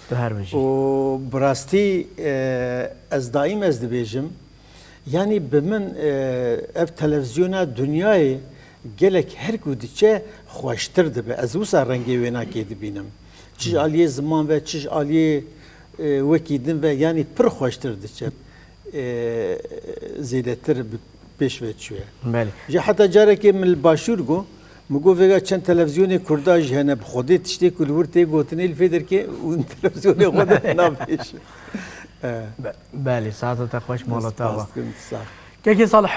Tu her bijî. Û bi rastî, e, ez daîm ez dibêjim, yanî bi min, e, ev televîzyona dinyayê gelek her ku diçe xweştir dibe. Ez wisa rengê wênakê dibînim. Çi ji aliyê ziman ve, çi ji aliyê, e, wekî din ve, yanî pir xweştir diçe. E, zêdetir bi pêş ve çûye. Belê. Ji heta carekê min li başûr got, min got, vêga çend televîzyonê kurda jî hene, bi Xwedê tiştê ku li wir tê gotinê li fê derkê û televîzyonê xwe de nabêjin. E. Be-, belê, saeta te xweş, mala te ava. Spas dikim, sax. Kekê Salih,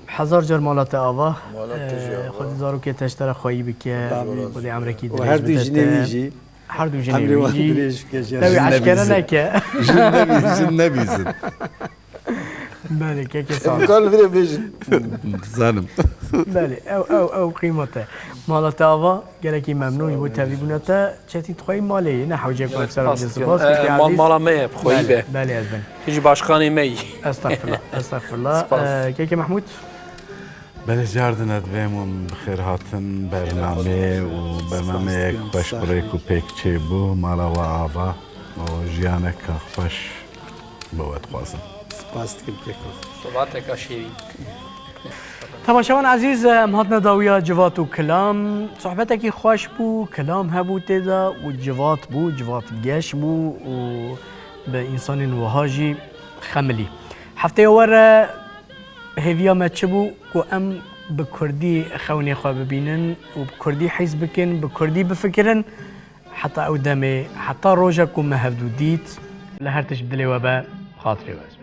hezar car mala te ava. Mala te jî ava. Xwedê zarokê te ji te re xweyî bike. Amîn. Xwedê emrekî dirêj bide te. Û her du jinê wî jî. Her du jinê wî jî. Emrê wan dirêj bike, jî. Te wî eşkere neke. Jin nebî-, jin nebîzin. Belê, kekê Salih. Em kar li vir bêjin. Dizanim. Belê, ew, ew, ew qîmet e. Mala te ava, gelekî memnûn ji bo tevlîbûna te. Çetîn, tu xweyî malê yî, ne hewceyek me ser spas bide, dikim. Spas, kekê Ezîz. Mala me ye, bi xweyî be. Belê, belê, ez bin. Tu jî başkanê me yî. Estexfirullah, estexfirullah. Spas. E, kekê Mehmûd? Belê, cardine divêm hûn bi xêr hatin bernameyê û bernameyek xweş bi rêk û pêk çêbû. Mala we ava û jiyaneka xweş. Bo we dixwazim. Spas dikim keko. Sobateka şêrîn. Temaşevan ezîz, em hatine dawiya civat û kilam. Sohbetekî xweş bû, kilam hebû tê de û civat bû, civat geş bû û bi însanên wiha jî xemilî. Hefteya were hêviya me çi bû ku em bi kurdî xewnê xwe bibînin û bi kurdî hîs bikin, bi kurdî bifikirin? Heta ew demê, heta roja ku me hevdû dît, li her tişt bi dilê we be, xatirê we.